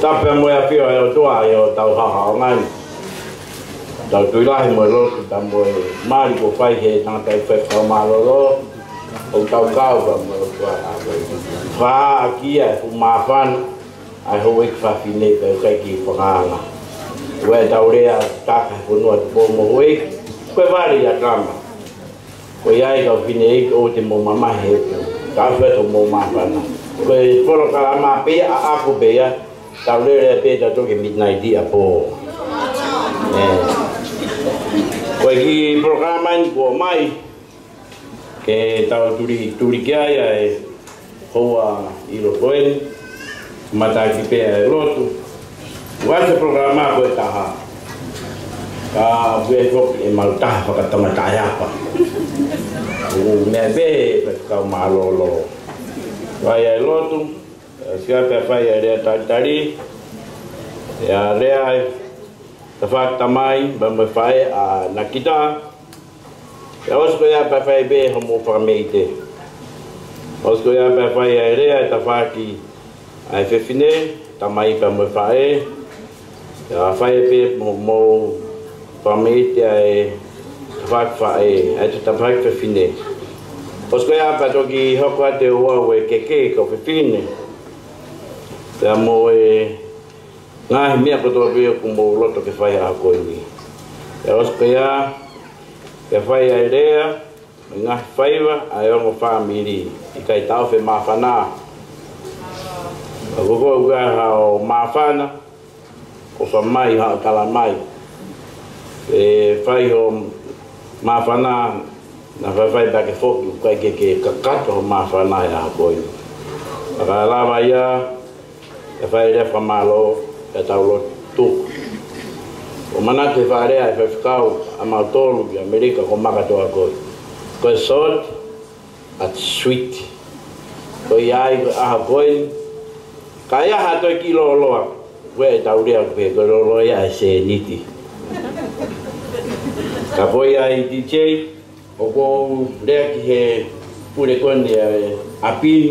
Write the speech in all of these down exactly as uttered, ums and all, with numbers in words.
Tapu mo e ʻafio ʻa e ʻOtua ʻi hotau haʻohaʻonga ni. Tau tui lahi mo e lotu, pea mo e mali kuo fai ʻe he tangataʻeiki faifekau mālōlō, ʻoku tau kau pea mo e ʻOtua ʻa koe. Fakaʻakiʻaki ʻa e fuʻu māfana ʻa e houʻeiki fafine pea ʻikai ke fakaanga. Ko e tau lea, taka he fonua Tupou mo Houʻeiki, ko e vale ia tama. Ko ia ai kau fineʻeiki ʻoku te mou mamahi he ʻoku tau fai atu homou māfana. Ko e polokalama pē ia ʻaʻaku pē ia, tau lele pē tautolu ki he midnight ʻa pō. ʻE. Ko e kiʻi polokalama eni kuo ʻomai, ke tau tuli, tuli ki ai ʻa e houa ʻi loto eni, mātaki pē ʻa e lotu. ʻOku ʻi ai e polokalama ko e taha. Ka ʻoku ʻi ai foki ʻemau taha fakatamataʻeapa. ʻOku meʻa pē ʻe he faifekau mālōlō. Fai ʻa e lotu, ʻe ʻosi pea fai ʻa e lea talitali, ʻe lea ʻa e tafaʻaki tamai, pea mo e faʻē ʻa Nakita. ʻE ʻosi ko ia pea fai pē homou fakameʻite. ʻOsi ko ia pea fai ʻa e lea ʻa e tafaʻaki ʻa e fefine, tamai pea mo e faʻē. ʻE fai pē mo, mo fakameʻite ʻa e tafaʻaki faʻē, ʻa e tafaʻaki fefine. ʻOsi ko ia pea toki hoko atu ʻa e ouau ʻa e keke kau fefine. Pea mo e ngaahi meʻa kotoa pē ʻoku mou loto ke fai ʻaho ko eni. ʻE ʻosi ko ia, ʻe fai ʻa e lea, mo e ngaahi faiva ʻa e ongo fāmili, ʻikai taʻofi e māfana. Ka ko koe ʻoku ʻi ai haʻo māfana, ʻofa mai haʻo tala mai. ʻE fai hoʻo māfana, naʻa faifai pea ke foki, ʻoku ʻikai ke, ke kakato hoʻo māfana he ʻaho ko eni. Ka lava ia, ʻe fai lea fakamālō, ʻe tau lotu. ʻOku manatu he fakalea ʻa e faifekau ʻamautolu ʻi ʻAmelika ko Makatoa ko ē. Ko e short, but sweet. Ko ia ai ko e ʻaho ko eni. Ka ʻi ai ha toe kiʻi lōloa, ko e tau lea pē ko e lōloa ia ʻa e sēniti. Ka ko ia ai D J, ʻoku ou lea ki he pule ko eni ʻa e ʻapi ni,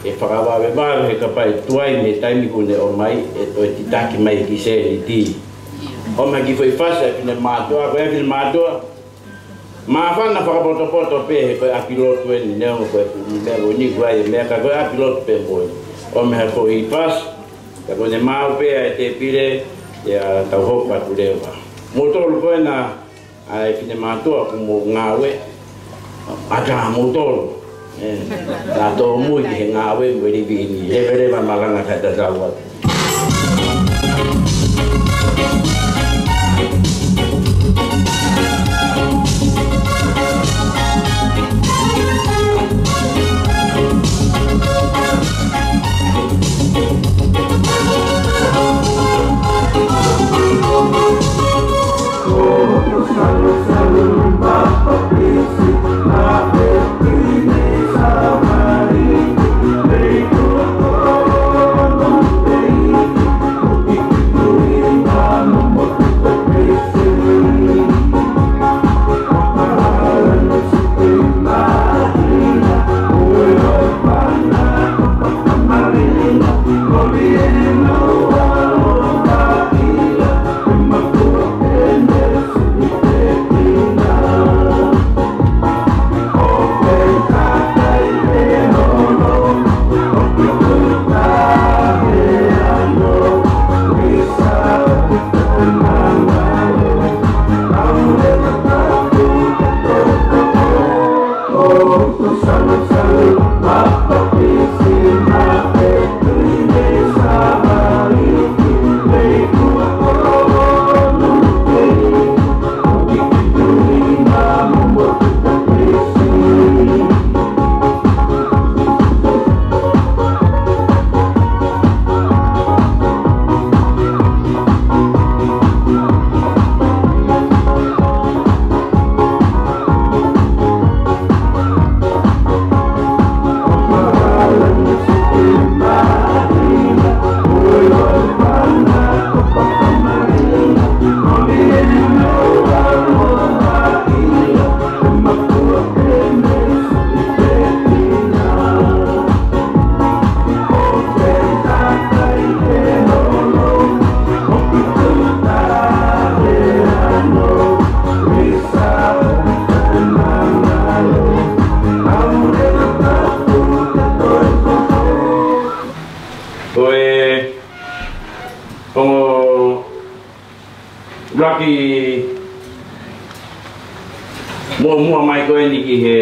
ʻe fakavavevave he kapau ʻe tuai mei he taimi kuo ne ʻomai, ʻe toe titaki mai ki sēniti. ʻOmai ki foʻi fasi ʻa e finemātuʻa, ko e finemātuʻa. Māfana fakapotopoto pē he ko e ʻapi lotu eni, neongo ko e fuʻu meʻa ko eni ʻoku ʻi ai e meʻa ka ko e ʻapi lotu pē mo e. ʻOmai ha foʻi fasi, ka ko ʻene maʻu pē ʻa e tēpile, ʻe tau hoko atu leva. Moutolu ko ena, ʻa e finemātuʻa ʻoku mou ngāue, ʻatā moutolu. ʻE, tau tōmui ki he ngāue mo e livi ni. Leveleva malanga kae tatau atu. Muʻomuʻa mai ko eni ki he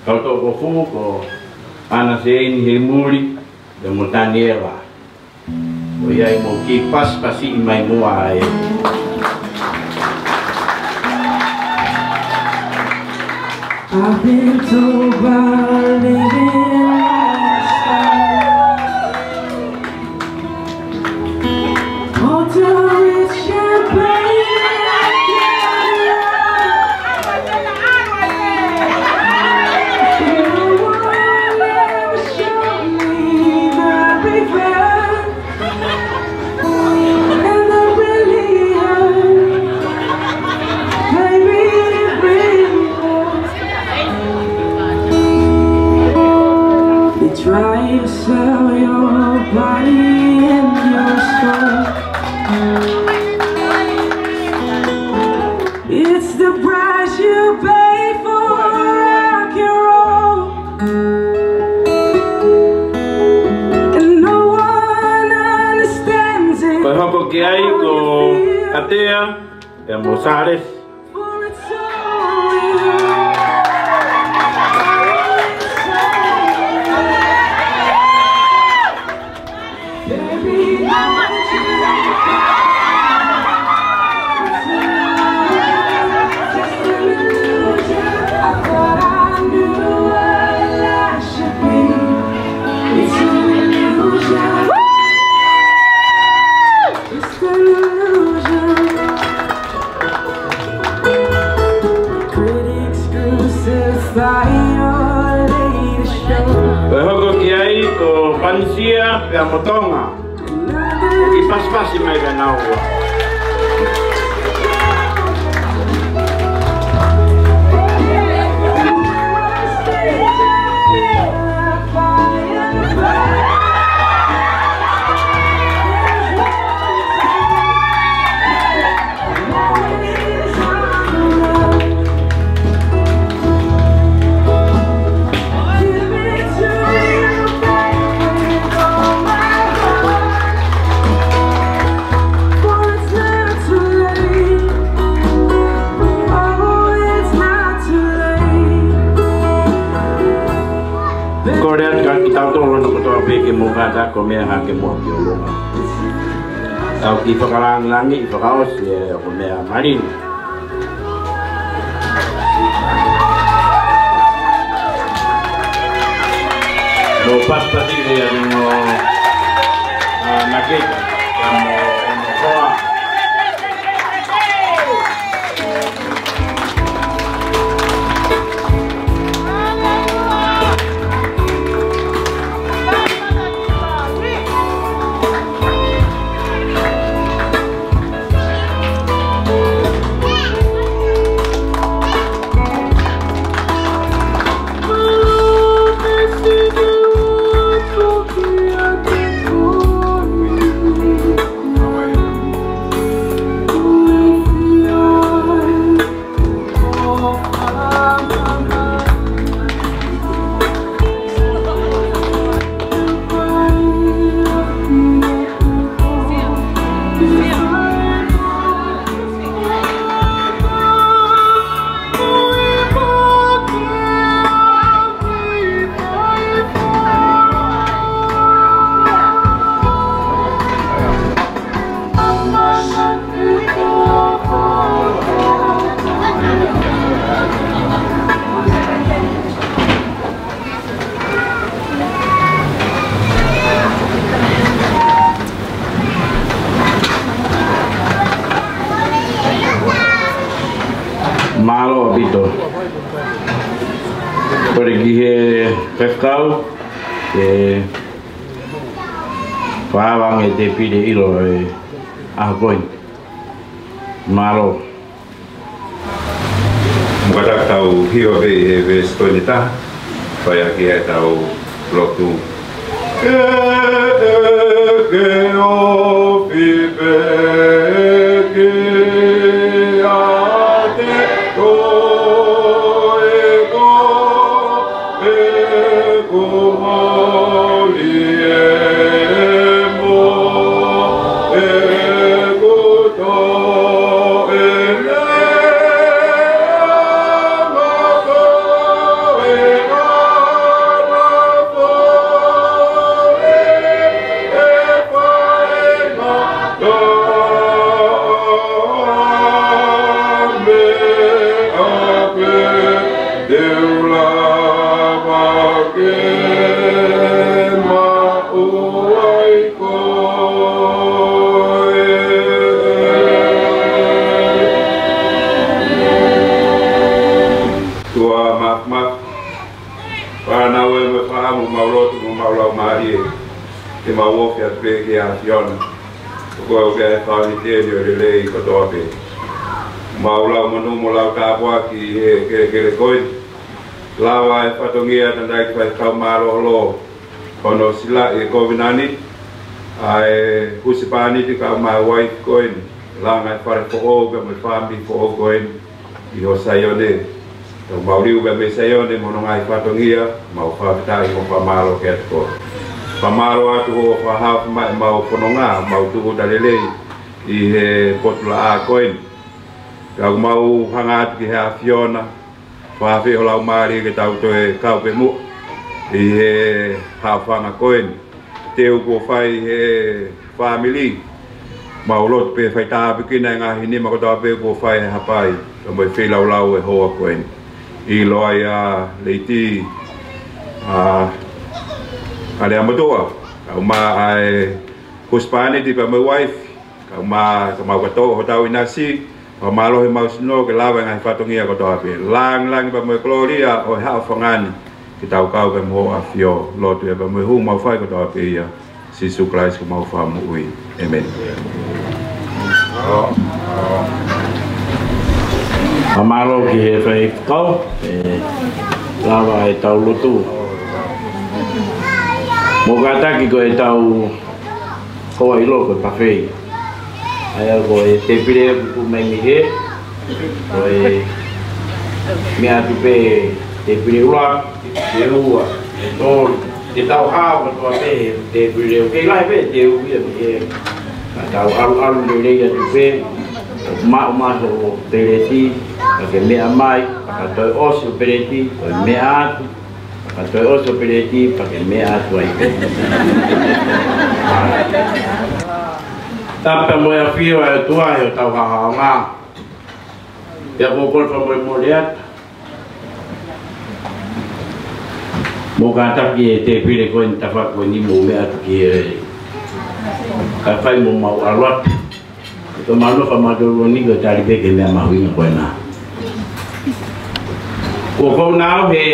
kau toʻukupu ko ʻAna Seini Hilimuli, pea mo Taniela. ʻOku ʻi ai mo ki pasipasi mai muʻa ai. I've been told by living lifestyle, hotel with champagne and caviar, but no one ever showed me the river. And I really hurt. Baby, it really hurts. They try to sell your body and your soul. It's the price you pay for rock and roll. And no one understands it. Ko e hoko ki ai ko Katea, pea mo Sales. For it's all you. Ko e hoko ki ai ko Panisia pea mo Tonga. Ki pasipasi mai pea nau ua. Kole atu kia kitautolu hono kotoa pē ke mou kātaki ʻo meʻa hake muʻa ki ʻolunga. Tau kiʻi fakalāngilangiʻi fakaʻosi e ʻoku meʻa malini. Mou pasipasi ʻi he ʻalu mo, ā, Naketa, ʻa mo, ʻa mo hoa. Mālō ʻaupito. Kole ki he faifekau ke fakaava ange e tēpile ʻilo e ʻaho ko eni. Mālō. Mou kātaki tau hiva pē he veesi ko eni ʻe taha, fai ʻaki ʻetau lotu. Ke, ke, ke ofi pē kiate koe ko ʻeku mali ē mo ʻeku toʻe lea. Fānau ē, mo e fāmili, mau lotu mo mau laumālie ke mau ofi atu pē ki he ʻAfiona. Ko koe ʻoku ke ʻai fāmili ʻo lelei kotoa pē. Mau lau monū mo lau tāpuaki he kelekele ko eni. Lava e fatongia ʻa e tangataʻeiki faifekau mālōlō, ʻo ne silaʻi e kovinānite ʻa e husepāniti kae ʻumaʻā e uaifi ko eni. Langa e fale foʻou pea mo e fāmili foʻou ko eni ʻi ho Saione. Tau mau liu pē mei Saione mo hono ngaahi fatongia, mau fakafetaʻi mo fakamālō ki he ʻOtua. Fakamālō atu hoʻo fakahaofi mai ʻemau fononga, mau tūʻuta lelei ʻi he potu laʻā ko eni. Pea ʻoku mau hanga atu ki he ʻAfiona, fakaafeʻi ho Laumālie ke tau toe kau pē muʻa ʻi he haʻofanga ko eni. Teu kuo fai he fāmili. Mau lotu pē fai tāpuekina e ngaahi nima kotoa pē kuo fai he hapai, pea mo e feilaulau e houa ko eni. ʻIlo ai ʻa Leiti, ʻa, ʻa Leamotuʻa, kae ʻumaʻā e husepāniti pea mo e uaifi, kae ʻumaʻā, kae ʻumaʻā kotoa hotau ʻinasi, fakamālohi ʻemau sino ke lava e ngaahi fatongia kotoa pē. Langilangi pea mo e kolōlia ʻo e haʻofanga ni ke tau kau pē mo ho ʻAfio. Lotu ia pea mo e hū mau fai kotoa pē ʻia Sīsū Kalaisi ko homau Fakamoʻui. ʻĒmeni. Fakamālō ki he faifekau, ʻe lava ʻetau lotu. Mou kātaki ko ʻetau hoa ʻilo ko e pafei. ʻA ia ko e tēpile ʻoku tuʻu mai mei hē, ko e meʻa atu pē tēpile ʻuluaki, ʻe ua, ʻe tolu, te tau hao kotoa pē he tēpile ʻoku kei lahi pē te u ia mei hē. Ka tau ʻalu, ʻalu lelei atu pē, ʻo maʻu mai hoʻo peleti, ka ke meʻa mai, ka toe ʻosi hoʻo peleti, ko e meʻa atu, ka toe ʻosi hoʻo peleti, ka ke meʻa atu ai pē. Tapu mo e ʻafio ʻa e ʻOtua ʻi hotau haʻofanga. Pea ko e kole fakamolemole atu. Mou kātaki e tēpile ko eni, tafaʻaki ko eni, mou meʻa atu ki he, kae fai mo mau ʻalu atu. Ko e manava mātuʻa ni ko e tali pē ki he meʻa mahuʻinga ko ena. Ko ʻeku nau he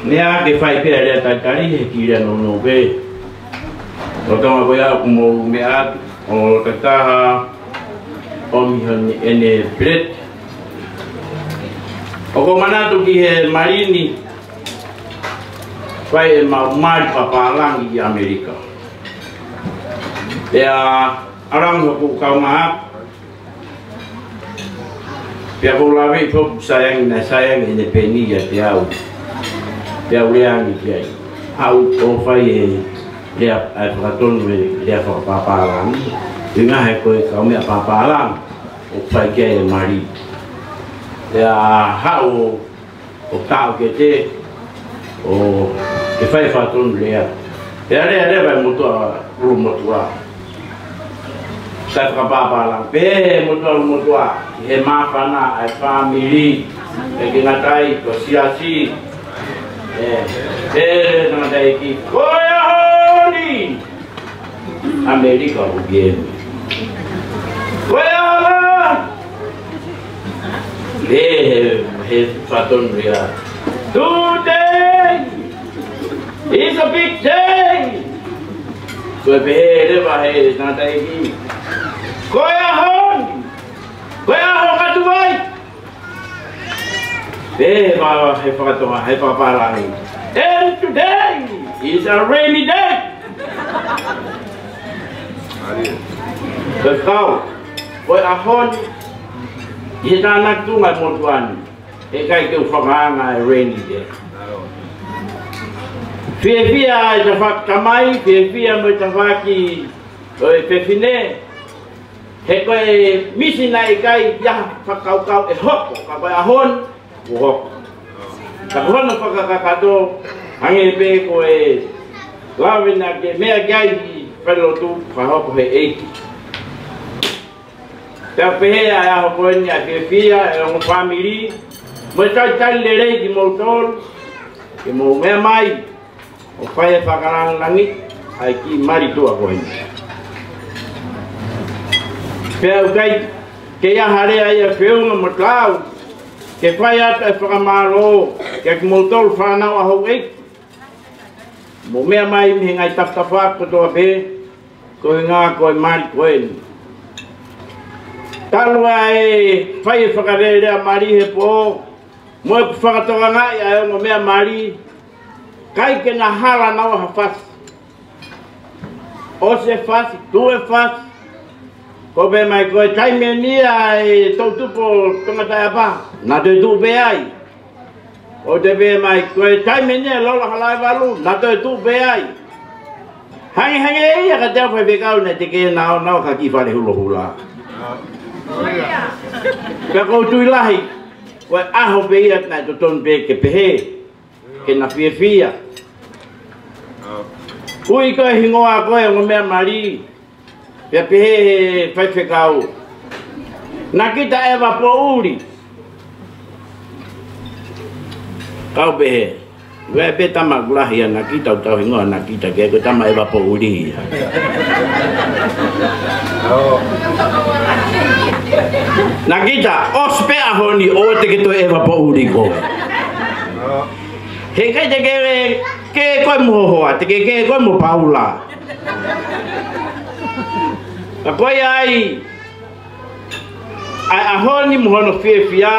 meʻa ke fai pē ʻa e lea talitali he kiʻi lea nounou pē. Ko e tama ko ia ʻoku mou meʻa atu, ʻo takitaha ʻomi heni ʻene peleti. ʻOku ou manatu ki he mali ni, fai ʻemau mali papālangi ʻi ʻAmelika. Pea ʻalu ange hoku kaungā, pea ʻoku ou lave ʻi he foʻi saiangi, naʻe saiangi ʻene peni ʻiate au. Pea u lea ange ki ai, haʻu ʻo fai e lea, ʻa e fakatonu e lea fakapapālangi. ʻUhinga he ko e kaumeʻa papālangi ʻoku fai ki ai e mali. Pea haʻu ʻo ʻo taʻu ke te, ʻo ke fai fakatonu lea. Pea lea leva e motuʻa, ʻulumotuʻa. Sai fakapapālangi, pehē motuʻa ʻulumotuʻa, he māfana ʻa e fāmili, ʻikai ke ngata ai, ko e siasi. ʻE, pehē ngata ai ki, ko e ʻaho ni. ʻAmelika ʻoku ʻi heni. Ko e ʻaho ni. Pehē he, he fakatonu ia. Today is a big day. Ko e pehē leva he tangataʻeiki. Ko e ʻaho ni. Ko e ʻaho ʻoku tuʻu ai. Pehē he faka-, he fakatonga, he fakapālangi. And today is a rainy day. Ko e kau, ko e ʻaho ni, ʻi he tānaki tuʻunga e motuʻa ni, heʻikai ke u fakaanga e rainy day. Fiefia e tafaʻaki tamai, fiefia mo e tafaʻaki ʻo e fefine, he ko e misi naʻe ʻikai ha fakakaukau ʻe hoko, ka ko e ʻaho ni, kuo hoko. Ka ko hono fakakakato, hangē pē ko e lave naʻa ke meʻa ki ai ʻi he falelotu, fakahoko he ʻEiki. Pea pehē ʻa e ʻaho ko eni ʻa e fiefia, e ongo fāmili, mo e talitali lelei kimoutolu, ke mou meʻa mai, ʻo fai e fakalāngilangi ʻa e kiʻi mali tuʻa ko eni. Pea ʻoku ʻikai ke ʻi ai ha lea ia feʻunga mo taau, ke fai atu e fakamālō, kiate kimoutolu fānau ʻa houʻeiki, Mou meʻa mai mei he ngaahi tafatafa kotoa pē, ko e ʻuhinga ko e mali ko eni. Talu ʻa e fai e fakalelea mali he pō, mo ʻeku fakatokangaʻi ʻa e ongo meʻa mali, ʻikai ke na hala naua ha fasi. ʻOsi e fasi, tuʻu e fasi. Ko e pehē mai ko e taimi eni ʻa e toʻutupu ʻo Tongataʻeapa, na toe tuʻu pē ai. ʻO toe pehē mai ko e taimi eni ʻa e Lolo Halaevalu, na toe tuʻu pē ai. Hangehangē ia ka te au faifekau naʻe teʻeki ke na ō naua ha kiʻi fale hulohula. Pea ʻoku ou tui lahi, ko e ʻaho pē ia naʻe totonu pē ke pehē, ke na fiefia. Ui ko e hingoa ko e ongo meʻa mali, pea pehē he faifekau, Nakita ʻEvapoʻuli. Kau pehē, ʻoua pē tama ʻoku lahi ʻa Nakita, ʻoku tau hingoa Nakita, ke ko e tama ʻEvapoʻuli ia. Nakita, ʻosi pē ʻaho ni ʻoua te ke toe ʻEvapoʻuli koe. He ʻikai te ke, ke koe mo ho hoa, te ke, ke koe mo Paula. Ka ko ia ai, ʻa e ʻaho ni mo hono fiefia,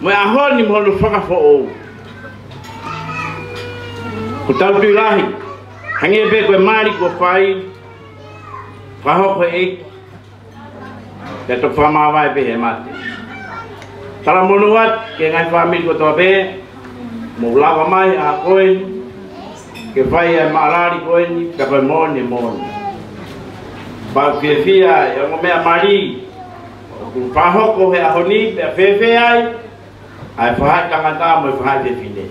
mo e ʻaho ni mo hono fakafoʻou. Ko e tau tui lahi, hangē pē ko e mali kuo fai, fakahoko ʻe he ʻEiki, pea toki fakamāvae pē he mate. Talamonū atu ki he ngaahi fāmili kotoa pē, mou lava mai ʻa ko eni, ke fai ʻa e maʻalali ko eni, pea ko e moʻoni, moʻoni. Pau fiefia, ʻa e ongo meʻa mali, ʻoku fakahoko he ʻaho ni, pea fēfē ai, ʻa e faʻahi tangata mo e faʻahi fefine.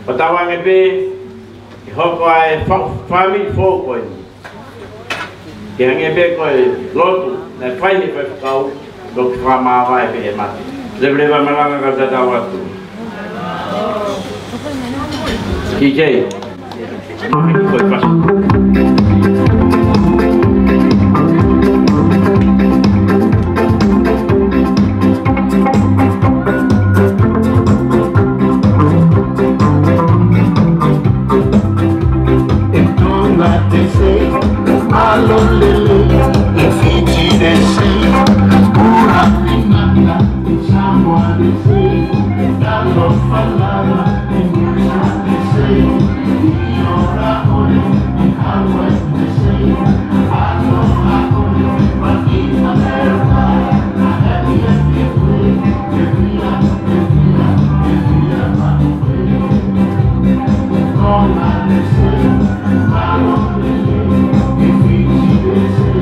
ʻO tauange pē, ke hoko ʻa e fa-, fāmili foʻou ko eni. Ke hangē pē ko e lotu, naʻe fai he faifekau, toki fakamāvae pē he mate. Leveleva malanga ka tatau atu. D J. Ko e fasi. ʻE Tonga te sei, mālō lelei, ʻe Fiti te sei, pura pinaka, ʻe Samoa te sei, ʻe talofa lava, ʻe Nusa te sei, ʻi ora ʻole, ʻe Hawaii te sei, aloha ʻole, ʻe Amerika, ʻa e ʻEiki te sei.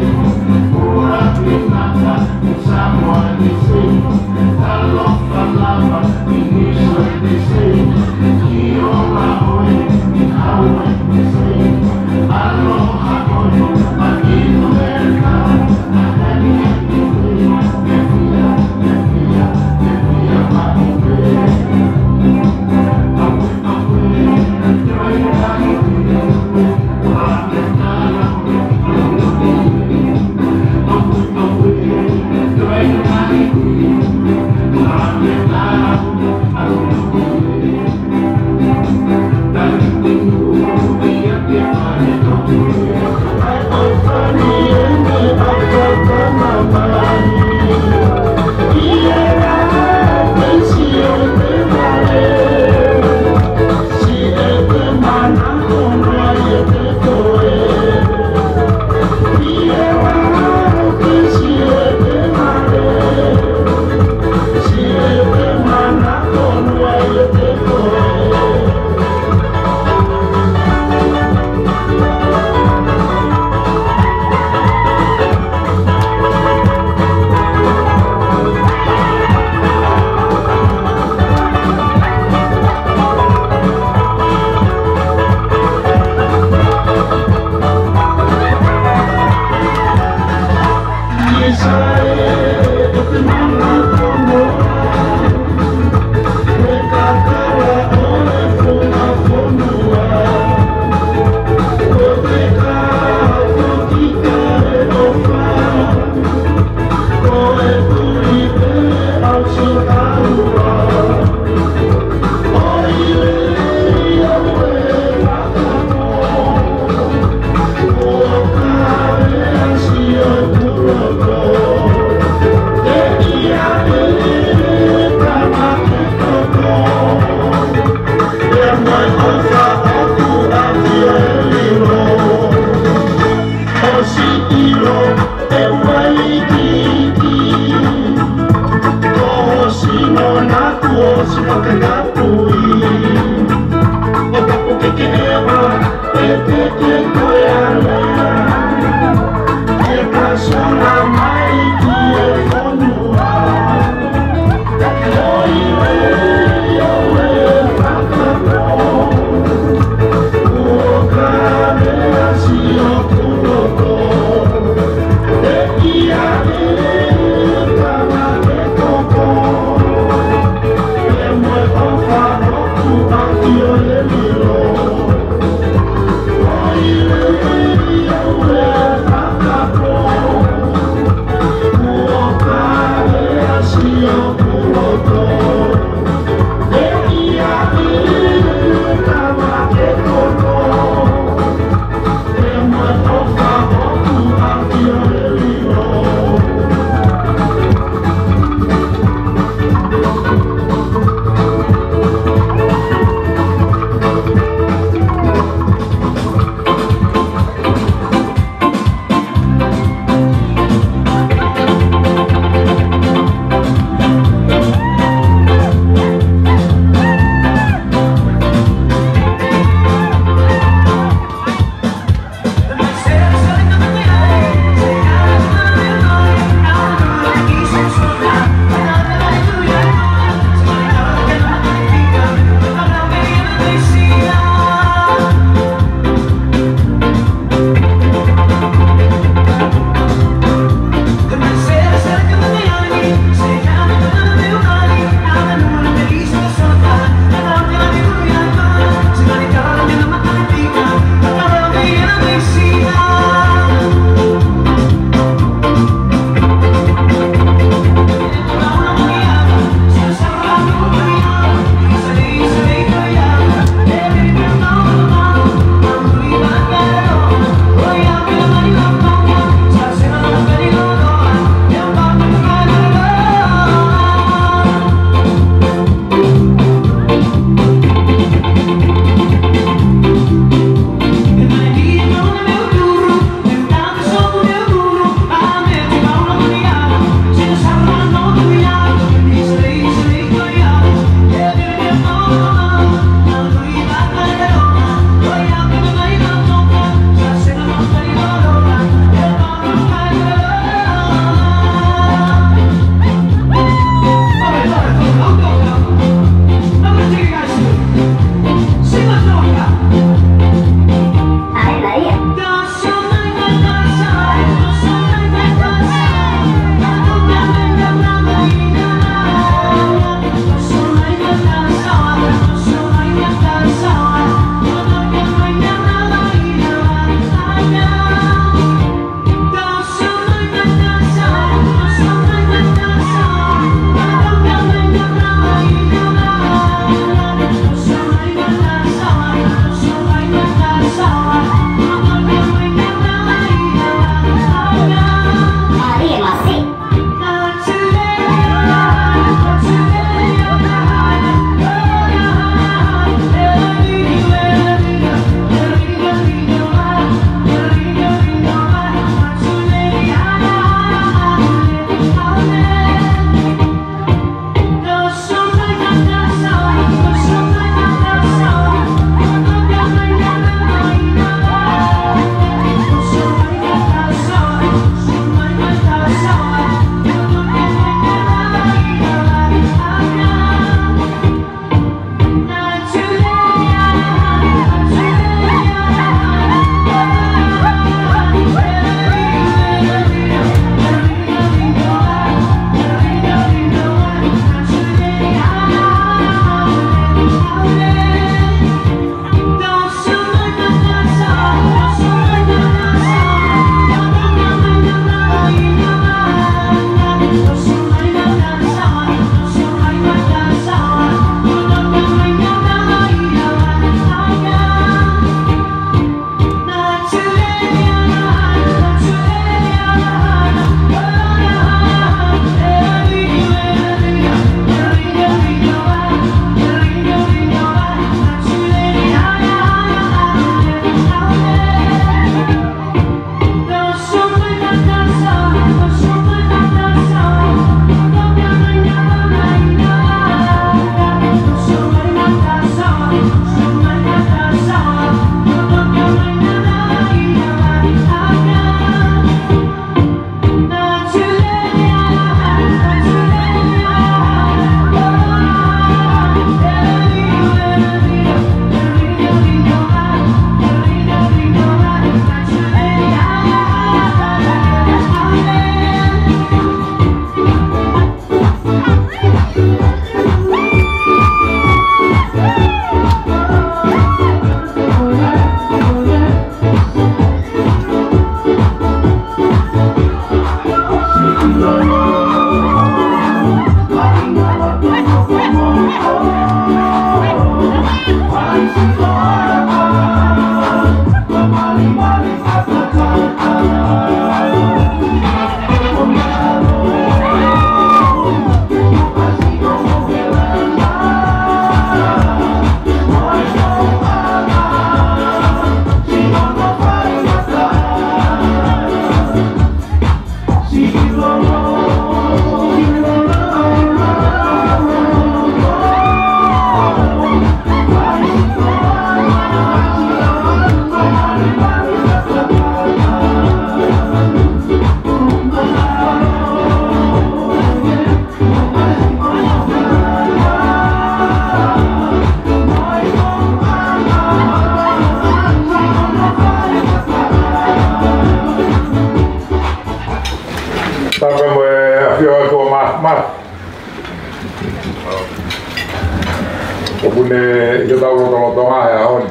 ʻOku ne ʻi hotau lotolotonga he ʻaho ni.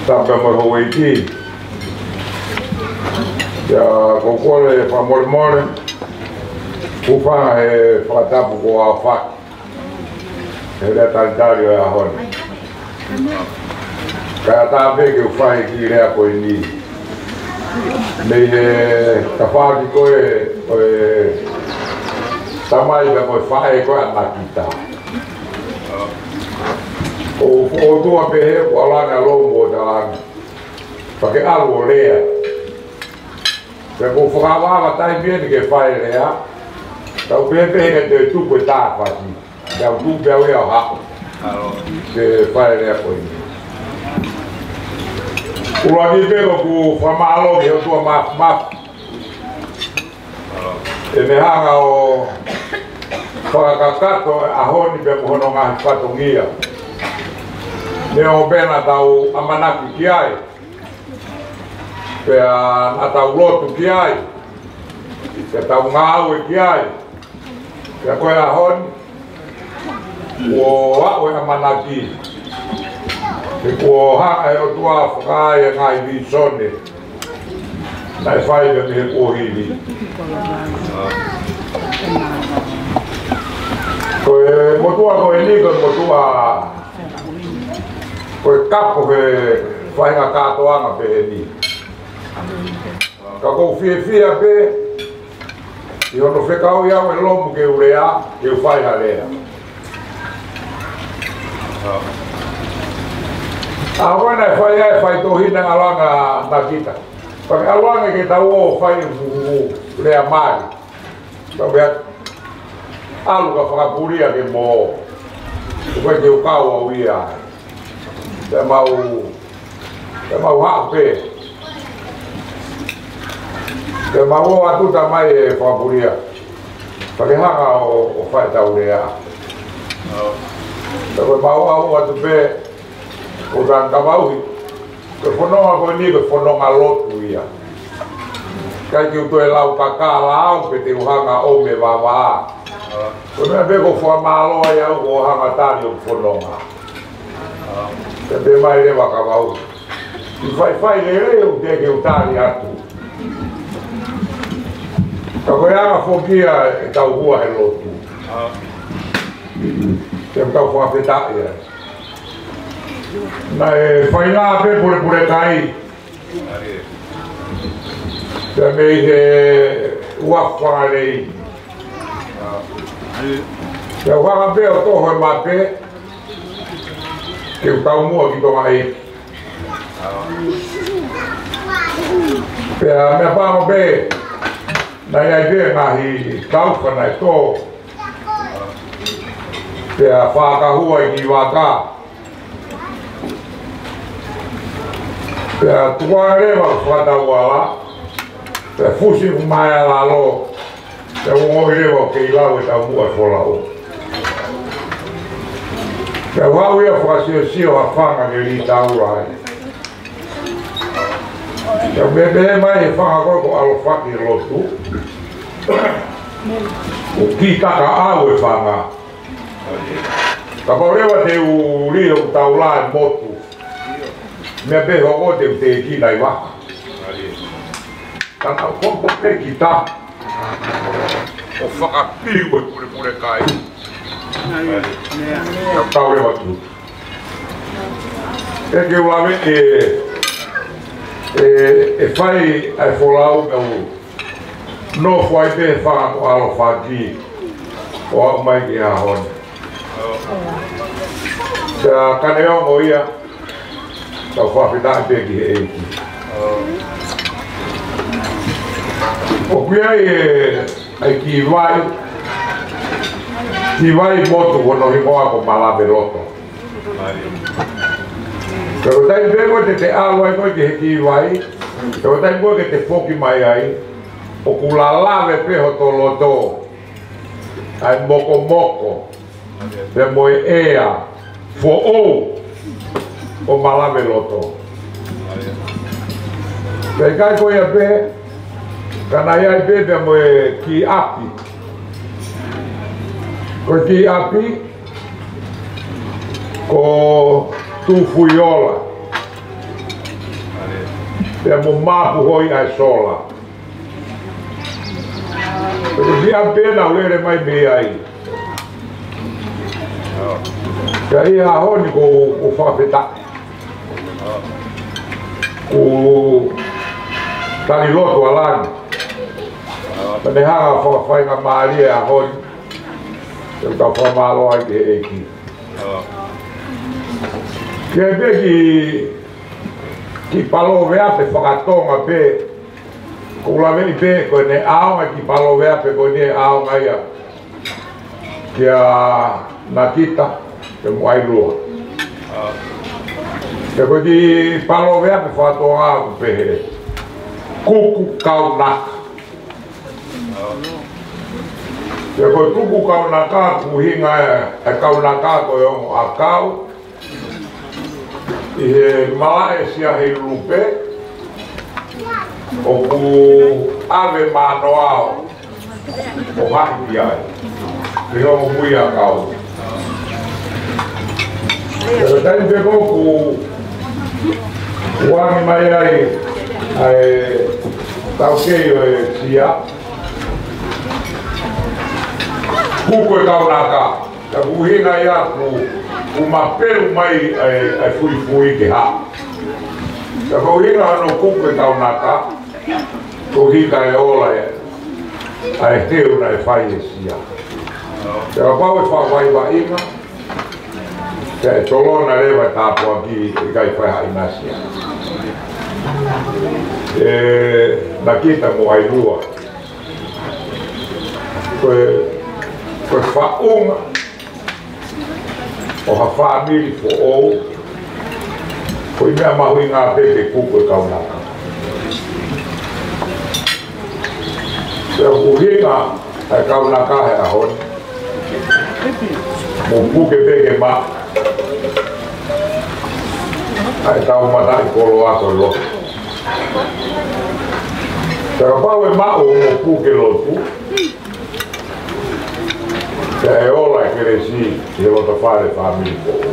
Tapu mo e houʻeiki. Pea ʻoku ou kole fakamolemole, hūfanga he fakatapu kuo aofaki he lea talitali ʻo e ʻaho ni. Kae ʻatā pē ke u fai e kiʻi lea ko eni. Mei he tafaʻaki ko ē ʻo e tamai pea ko e faʻē ko ē ʻa Nakita. ʻOku ou fokotuʻu pē he kuo ʻalu ange ʻa Lomu ʻo talaange, pea ke ʻalu ʻo lea. Pea ʻoku ou fakaʻapaʻapa taimi eni ke fai e lea. Tau pehē pē ke toe tuku e tāfasi. Pea u tuʻu pē au ia ʻo haʻu ke fai e lea ko eni. ʻUluaki pē ʻoku ou fakamālō ki he ʻOtua Māfimafi ʻene hanga ʻo fakakakato e ʻaho ni pea mo hono ngaahi fatongia. Neongo pē naʻa tau ʻamanaki ki ai, pea naʻa tau lotu ki ai, pea tau ngāue ki ai, pea ko e ʻaho ni kuo aʻu e ʻamanaki, he kuo hanga ʻe he ʻOtua ʻo fakaai e ngaahi vīsone naʻe fai mei he kuohili. Ko e motuʻa ko eni, ko e motuʻa, ko e kapo he faʻahinga kātoanga pehē ni. Ka ʻoku ou fiefia pē ʻi hono fekauʻi au ʻe Lomu ke u lea, ke u fai ha lea. ʻA ia naʻe fai ai e faitohi naʻe ʻalu ange ʻa Nakita. Pea ke ʻalu ange ke tau ō ʻo fai e fuʻu lea mali. Tau pehē, ʻalu ka fakapulia ke mo ō. ʻOku ʻikai ke u kau au ia. Pea mau, pea mau haʻu pē. Pea mau ō atu, tamai, ʻe fakapulia. Pea ke hanga ʻo, ʻo fai ʻetau lea. Pea ko e mau ō atu pē, ʻo tangata vauhi. Ko e fononga ko eni ko e fononga lotu ia. ʻIkai ke u toe lau kakala au pe te u hanga ʻo ʻomai e vavā. Ko e meʻa pē ʻoku ou fakamālō ai au ʻoku ou hanga ʻo tali hoku fononga. Pea pehē mai leva ʻa e kau vauhi, ʻi he faifai lelei ʻoku teʻeki ke u tali atu. Ka ko e anga foki ia ʻetau hua he lotu. Pea tau fakafetaʻi ai. Naʻe failā pē Pulepulekai. Pea mei he uafu Fakalei. Pea u hanga pē ʻo toho e mape ke u taumuʻa ki Tonga ē. Pea meʻapango pē, naʻe ʻi ai pē ngaahi taufa naʻe tō. Pea fakahua e kiʻi vaka. Pea tukuange leva ʻo fakatauala. Pea fusi ʻo mai ʻa lalo. Pea u ongoʻi leva ʻoku kei lau e taumuʻa e folau. Pea u haʻu ia ʻo fakasiosio ha fanga ke lī taula ai. Pea u pehē mai he fanga ko ē kuo ʻalofaki e lotu, ʻoku kiʻi takaʻau e fanga. Kapau leva te u lī hoku taula ʻi he motu, meʻa pē hoko te u tēkina ʻi vaka. Ka naʻa ku hoko pē ki tahi ʻo fakapiu e Pulepulekai. Ka tau leva tu. ʻE ke u lave ē, ē, ʻe fai ai e folau, ka u nofo ai pē he fanga kuo ʻalofaki ʻo aʻu mai ki he ʻaho ni. Pea ka neongo ia, tau fakafetaʻi pē ki he ʻEiki. ʻOku ʻi ai e, ʻa e kiʻi vai, kiʻi vai motu hono hingoa ko Malaveloto. Pea ko e taimi pē ko ē te te ʻalu ai ko ē ki he kiʻi vai, pea ko e taimi ko ē ke te foki mai ai, ʻoku lalave pē hoto loto ʻa e mokomoko pea mo e ʻea foʻou ʻo Malaveloto. Pea ʻikai ko ia pē, ka naʻe ʻi ai pē pea mo e kiʻi ʻapi. Ko e kiʻi ʻapi ko Tufuiola, pea mo Mapuhoi ʻa e sola. Ko e kiʻi ʻapi ena ʻoku lele mai mei ai. Pea ʻi he ʻaho ni ʻoku ou, ou fakafetaʻi. ʻOku tali lotu ʻa langi. Pea ne hanga ʻo fakafaingamālie ʻa e ʻaho ni. ʻOku tau fakamālō ai ki he ʻEiki. Ke pehē ki, ki Paloveape fakatonga pē, ʻoku ou laveʻi pē ko ʻene ʻaonga ki Paloveape ko ʻene ʻaonga ia kia Nakita pea mo ʻAilua. Pea ko e kiʻi Paloveape fakatonga ʻoku pehē: Kuku kaunaka. Pea ko e kuku kaunaka, ko e ʻuhinga ʻa e kaunaka ko e ongo ʻakau ʻi he malaʻe Siaheilulupe, ʻoku ʻave manoa ʻo haʻi ki ai, ki he ongo mui ʻakau. Pea ko e taimi pē ko ē ʻoku ʻoange mai ai ʻa e taukei ʻo e sia, Kuku e kaunaka. Pea ko e ʻuhinga ia ʻoku, ʻoku mapelu mai ʻa e, ʻa e fuifui ke haʻu. Pea ko e ʻuhinga hono kuku e kaunaka, ko e ʻuhinga e ola ʻa e, ʻa e heu naʻe fai ʻe sia. Pea kapau ʻe fakavaivaiʻinga, pea ʻe tolona leva e tāpuaki, ʻe ʻikai fai ha ʻinasi ia. ʻE Nakita mo ʻAilua, ko e, ko e faʻunga ʻo ha fāmili foʻou, ko e meʻa mahuʻinga pē ke kuku e kaunaka. Pea ko e ʻuhinga ʻa e kaunaka he ʻaho ni, mou puke pē ke maʻu ʻa e tau mataʻikoloa ko e lotu. Pea kapau ʻe maʻu hoʻomou puke lotu, pea ʻe ola e kelesi ʻi he loto fale fāmili foʻou.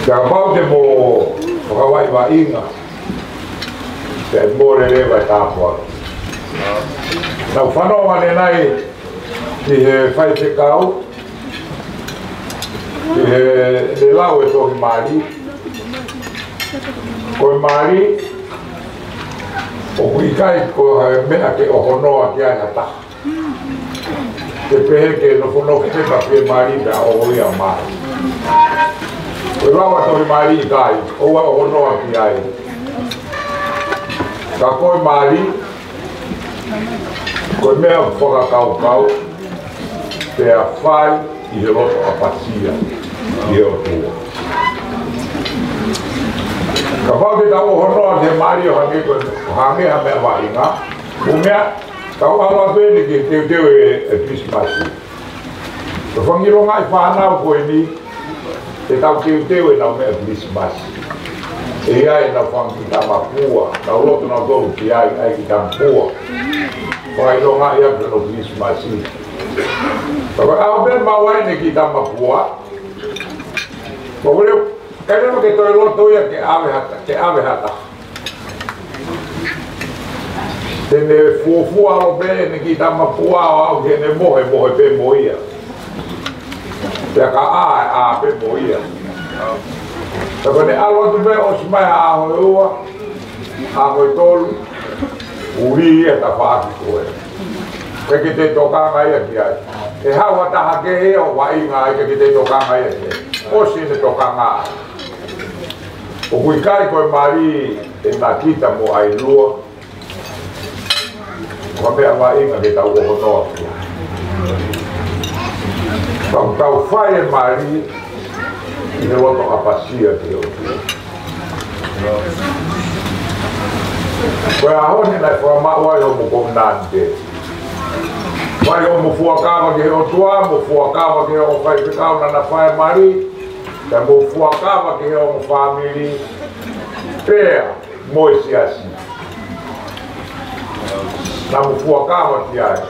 Pea kapau te mou fakavaivaiʻinga, pea ʻe mole leva e tāpuaki. Naʻá ku fanongo ʻanenai ki he faifekau, ki he, he lau e tohi mali. Ko e mali, ʻoku ʻikai ko ha meʻa ke ʻohonoa ki ai ha taha. Ke pehē ke nofonofo pē ka fie mali pea ʻoho ia mai. Ko e lau e tohi mali, ʻikai, ʻoua ʻohonoa ki ai. Ka ko e mali, ko e meʻa ʻoku fakakaukau, pea fai ʻi he loto ʻapasia ki he ʻOtua. Kapau te tau ʻohonoa ki he mali ʻo hangē ko, hangē ha meʻa vaʻinga, ko e meʻa, tau ʻalu pē eni ke teuteu e, e Kilisimasi. Ko e fanga ʻilonga ʻi fānau ko eni, te tau teuteu ʻenau meʻa Kilisimasi. ʻE ʻi ai ʻenau fanga kiʻi tama kua, nau loto nautolu ki ai, ʻai kiʻi tama kua. Fakaʻilongaʻi ʻaki hono Kilisimasi. Ka ko e ʻaho pē maʻu ai ʻene kiʻi tama kua, ʻoku leo, ʻikai leva ke toe loto ia ke ʻave ha ta-, ke ʻave ha taha. Te ne fuofua ʻalu pē ʻene kiʻi tama kua ʻo aʻu ki heʻene mohe, mohe pē mo ia. Pea ka ʻā, ʻā pē mo ia. Pea ko ʻene ʻalu atu pē, ʻosi mai ha ʻaho ʻe ua, ʻaho ʻe tolu, uli ia e tafaʻaki ko ē. ʻIkai ke te tokanga ia ki ai. ʻE haʻu ha taha kehe ʻo vaʻinga ai, ʻikai ke te tokanga ia ki ai. ʻOsi ʻene tokanga ai. ʻOku ʻikai ko e mali ʻe Nakita mo ʻAilua ko ha meʻa vaʻinga ke tau ʻohonoa ki ai. Tau, tau fai e mali ʻi he loto ʻapasia ki he ʻOtua. Ko e ʻaho ni naʻe fakamaʻu ai hoʻomo kovinānite. Fai hoʻomo fuakava ki he ʻOtua, mo fuakava ki he ongo faifekau naʻa na fai e mali, pea mo fuakava ki he ongo fāmili, pea mo e siasi. Naʻa mo fuakava ki ai.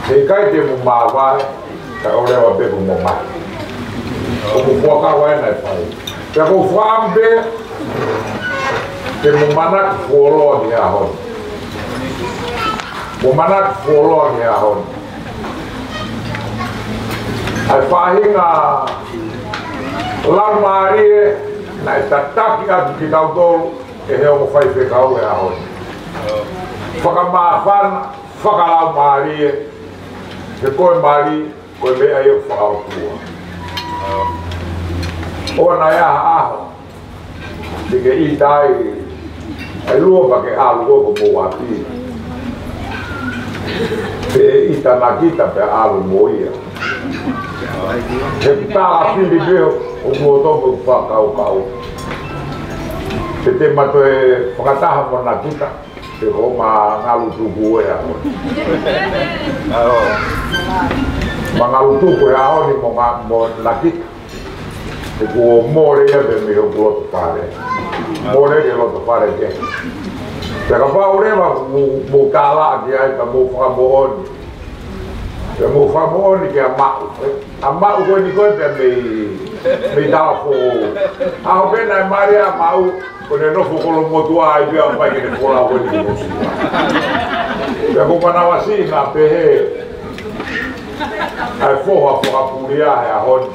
He ʻikai te mo māvae, kae ʻoua leva pē kuo mo mate. Ko hoʻomo fuakava ē naʻe fai. Pea ʻoku ou fakaʻamu pē ke mo manatu fuoloa ki he ʻaho ni. Mo manatu fuoloa ki he ʻaho ni. ʻA e faʻahinga laumālie naʻe tataki atu kitautolu ʻe he ongo faifekau he ʻaho ni. Fakamāfana, fakalaumālie, he ko e mali, ko e meʻa ia ʻoku fakaʻotua. ʻOua naʻa ʻi ai ha ʻaho te ke ʻita ai ʻa e lua pea ke ʻalu koe ki homou ʻapi. Pe ʻita Nakita pea ʻalu mo ia. He ʻoku tala fili pē ʻoku ou toki fakakaukau pe te ma toe fakataha mo Nakita, pe ko ʻema ngalu tuku ē ʻaho ni. ʻEma ngalu tuku ē ʻaho ni mo nga-, mo Nakita. He kuo mole ia pē mei hoku loto fale. Mole ki he loto fale kehe. Pea kapau leva ʻoku mou, mou tālaʻa ki ai pea mou fakamoʻoni. Pea mou fakamoʻoni kia Maʻu. ʻA Maʻu ko eni ko ē pea mei, mei Talafoʻou. ʻAho pē naʻe mali ai ʻa Maʻu, ko ʻene nofo Kolomotuʻa ai pē ʻo ʻomai ke ne folau ko eni ki Nuʻusila. Pea ko e manavasiʻi naʻa pehē ʻa e foha fakapulia he ʻaho ni.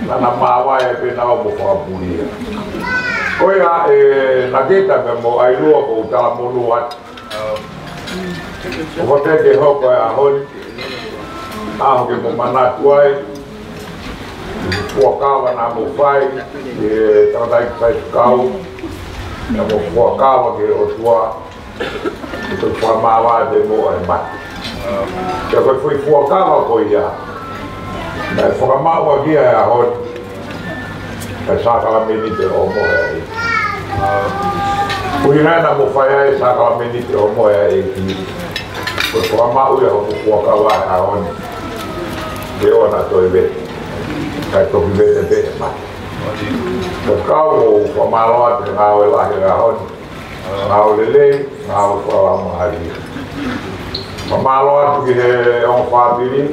Naʻa na māvae pē naʻa mo fakapulia. Ko ia ē Nakita pea mo ʻAilua, ʻoku ou talamonū atu. ʻOfa pē ke hoko e ʻaho ni ʻaho ke mo manatu ai e fuakava naʻa mo fai ki he tangataʻeiki faifekau, naʻa mo fuakava ki he ʻOtua, ke toe fakamāvae pē mo e mate. Pea ko e foʻi fuakava ko ia naʻe fakamaʻu ʻaki ia he ʻaho ni, ʻa e sākalamēniti ʻo e ʻohomohe ʻa e ʻEiki. Ko e ʻuhinga naʻa mo fai ai e sākalamēniti ʻo e ʻohomohe ʻa e ʻEiki, ko e fakamaʻu ia hoʻomo fuakava he ʻaho ni. Ke ʻoua naʻa toe vete, kae toki vete pē e mate. Ko e kau ʻoku ou fakamālō atu he ngāue lahi he ʻaho ni. Ngāue lelei, ngāue fakalaumālie. Fakamālō atu ki he ongo fāmili,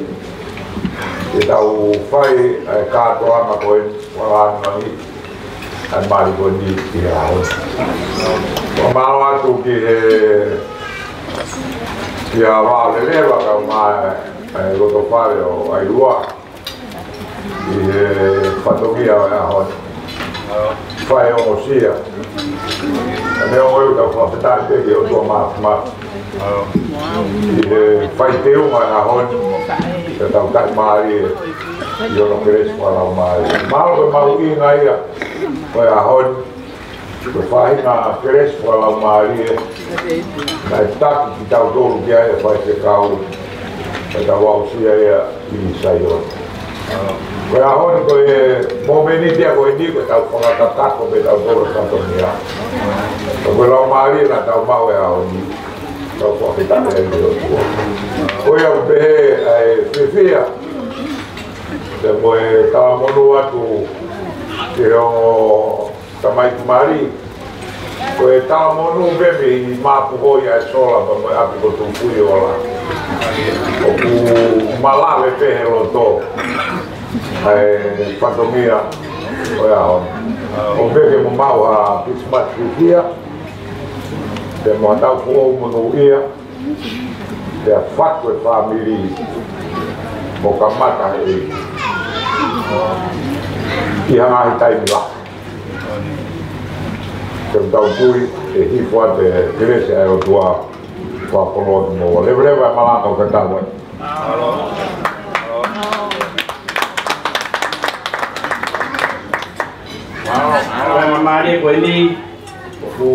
ke tau fai ʻa e kātoanga ko eni, fakalaumālie, ʻa e mali ko eni ki he ʻaho ni. Fakamālō atu ki he, kia Vaoleleva kae ʻumaʻā e loto fale ʻo ʻAilua. ʻI he fatongia ʻo e ʻaho ni. Fai ongosia. Ka ne ongo eu tau fakafetaʻi pē ki he ʻOtua Māfimafi. ʻI he fai teunga ʻo e ʻaho ni. Ke tau taʻimālie ʻi hono kelesi fakalaumālie. Mahalo ko e mahuʻinga ia ʻo e ʻaho ni. Ko e faʻahinga kelesi fakalaumālie naʻe taki kitautolu ki ai ʻe he faifekau, ke tau aʻusia ia ʻi Saione. Ko e ʻaho ni ko e momeniti ia ko eni, ko ʻetau fakakakato pē tautolu e fatongia. Ka ko e laumālie naʻa tau maʻu he ʻaho ni, tau fakafetaʻi ai ki he ʻOtua. Ko ia ʻoku pehē ʻa e fiefia, pea mo e talamonū atu ki he ongo tamaiki mali, ko e talamonū pē mei Mapuhoia e sola pea mo e ʻapi ko Tupuiola. ʻOku malave pē he loto ʻa e fatongia ʻo e ʻaho ni. ʻOku pehē ke mo maʻu ha Christmas fiefia, pea mo ha taʻu foʻou monūʻia, pea fatu e fāmili mo kamata e ʻi ha ngaahi taimi lahi. Ke tau tui ʻe hifo atu e kelesi ʻa e ʻOtua fakakoloa kimoua. Leveleva e malanga ʻo ka tau ai. Mālō, mālō e mālie ko eni, ʻoku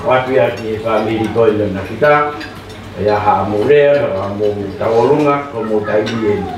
ʻoatu ia ki he fāmili ko eni ʻo Nakita, ʻe ʻi ai haʻamou lea, haʻamou tauʻolunga, ko hoʻomou taimi eni.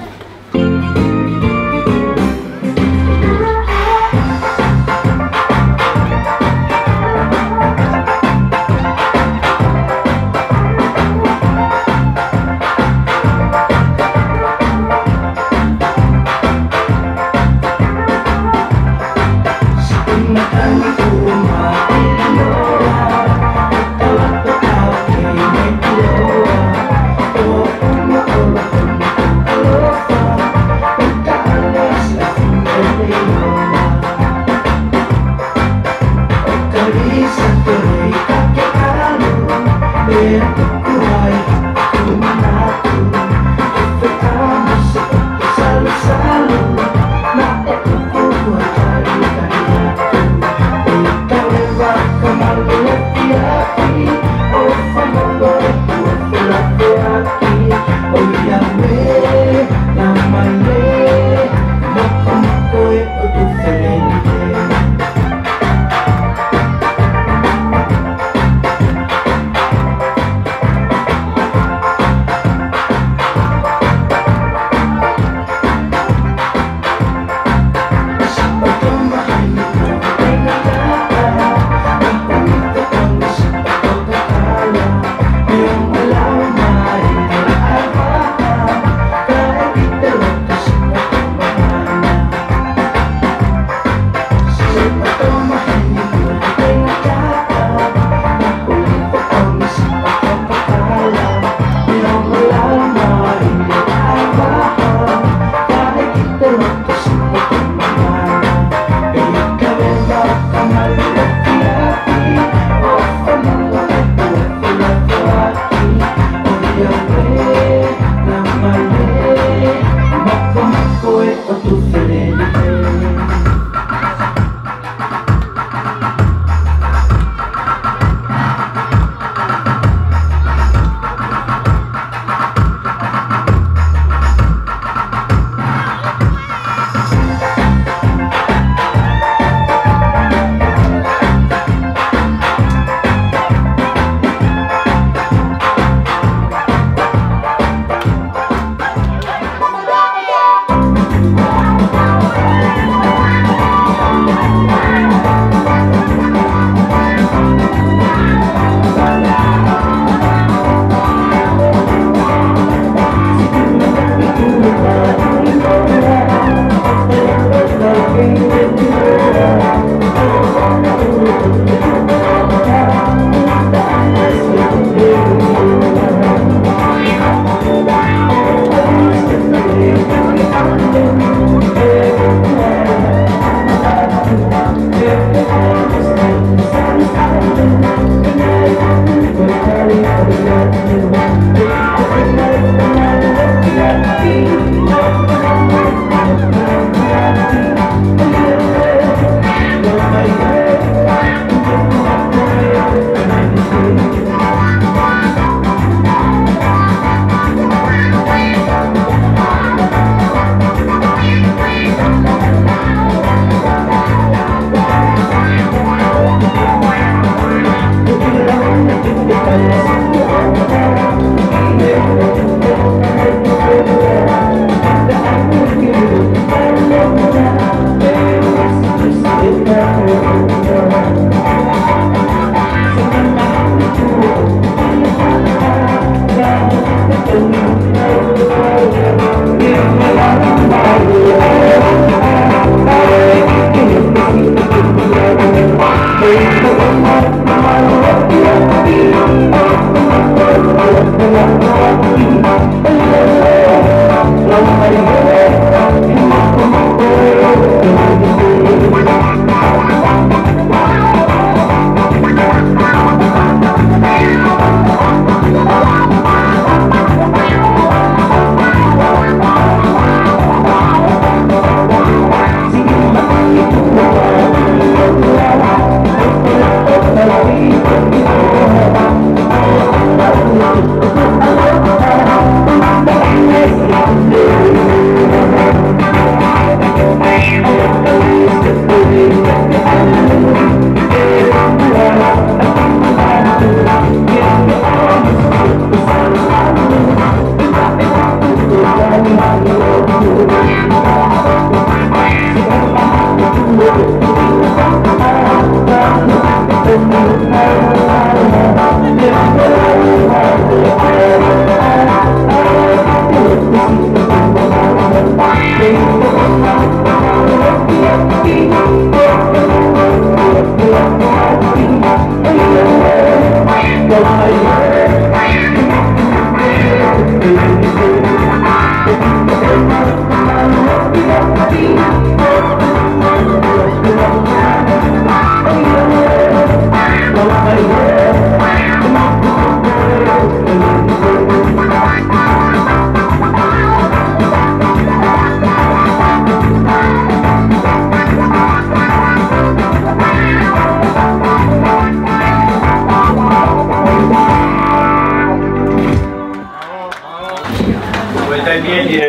Ko e taimi eni e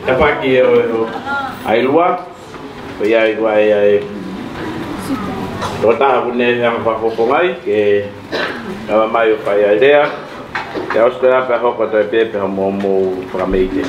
tafaʻaki ʻo, ʻo ʻAilua. Ko ia ʻa e, ko ia ʻa e tokotaha ʻoku ne hanga ʻo fakafofongaʻi ke ʻomai ʻo fai ʻa e lea. Pea ʻosi ko ia pea hoko atu pē pea mo, mo fakameʻite.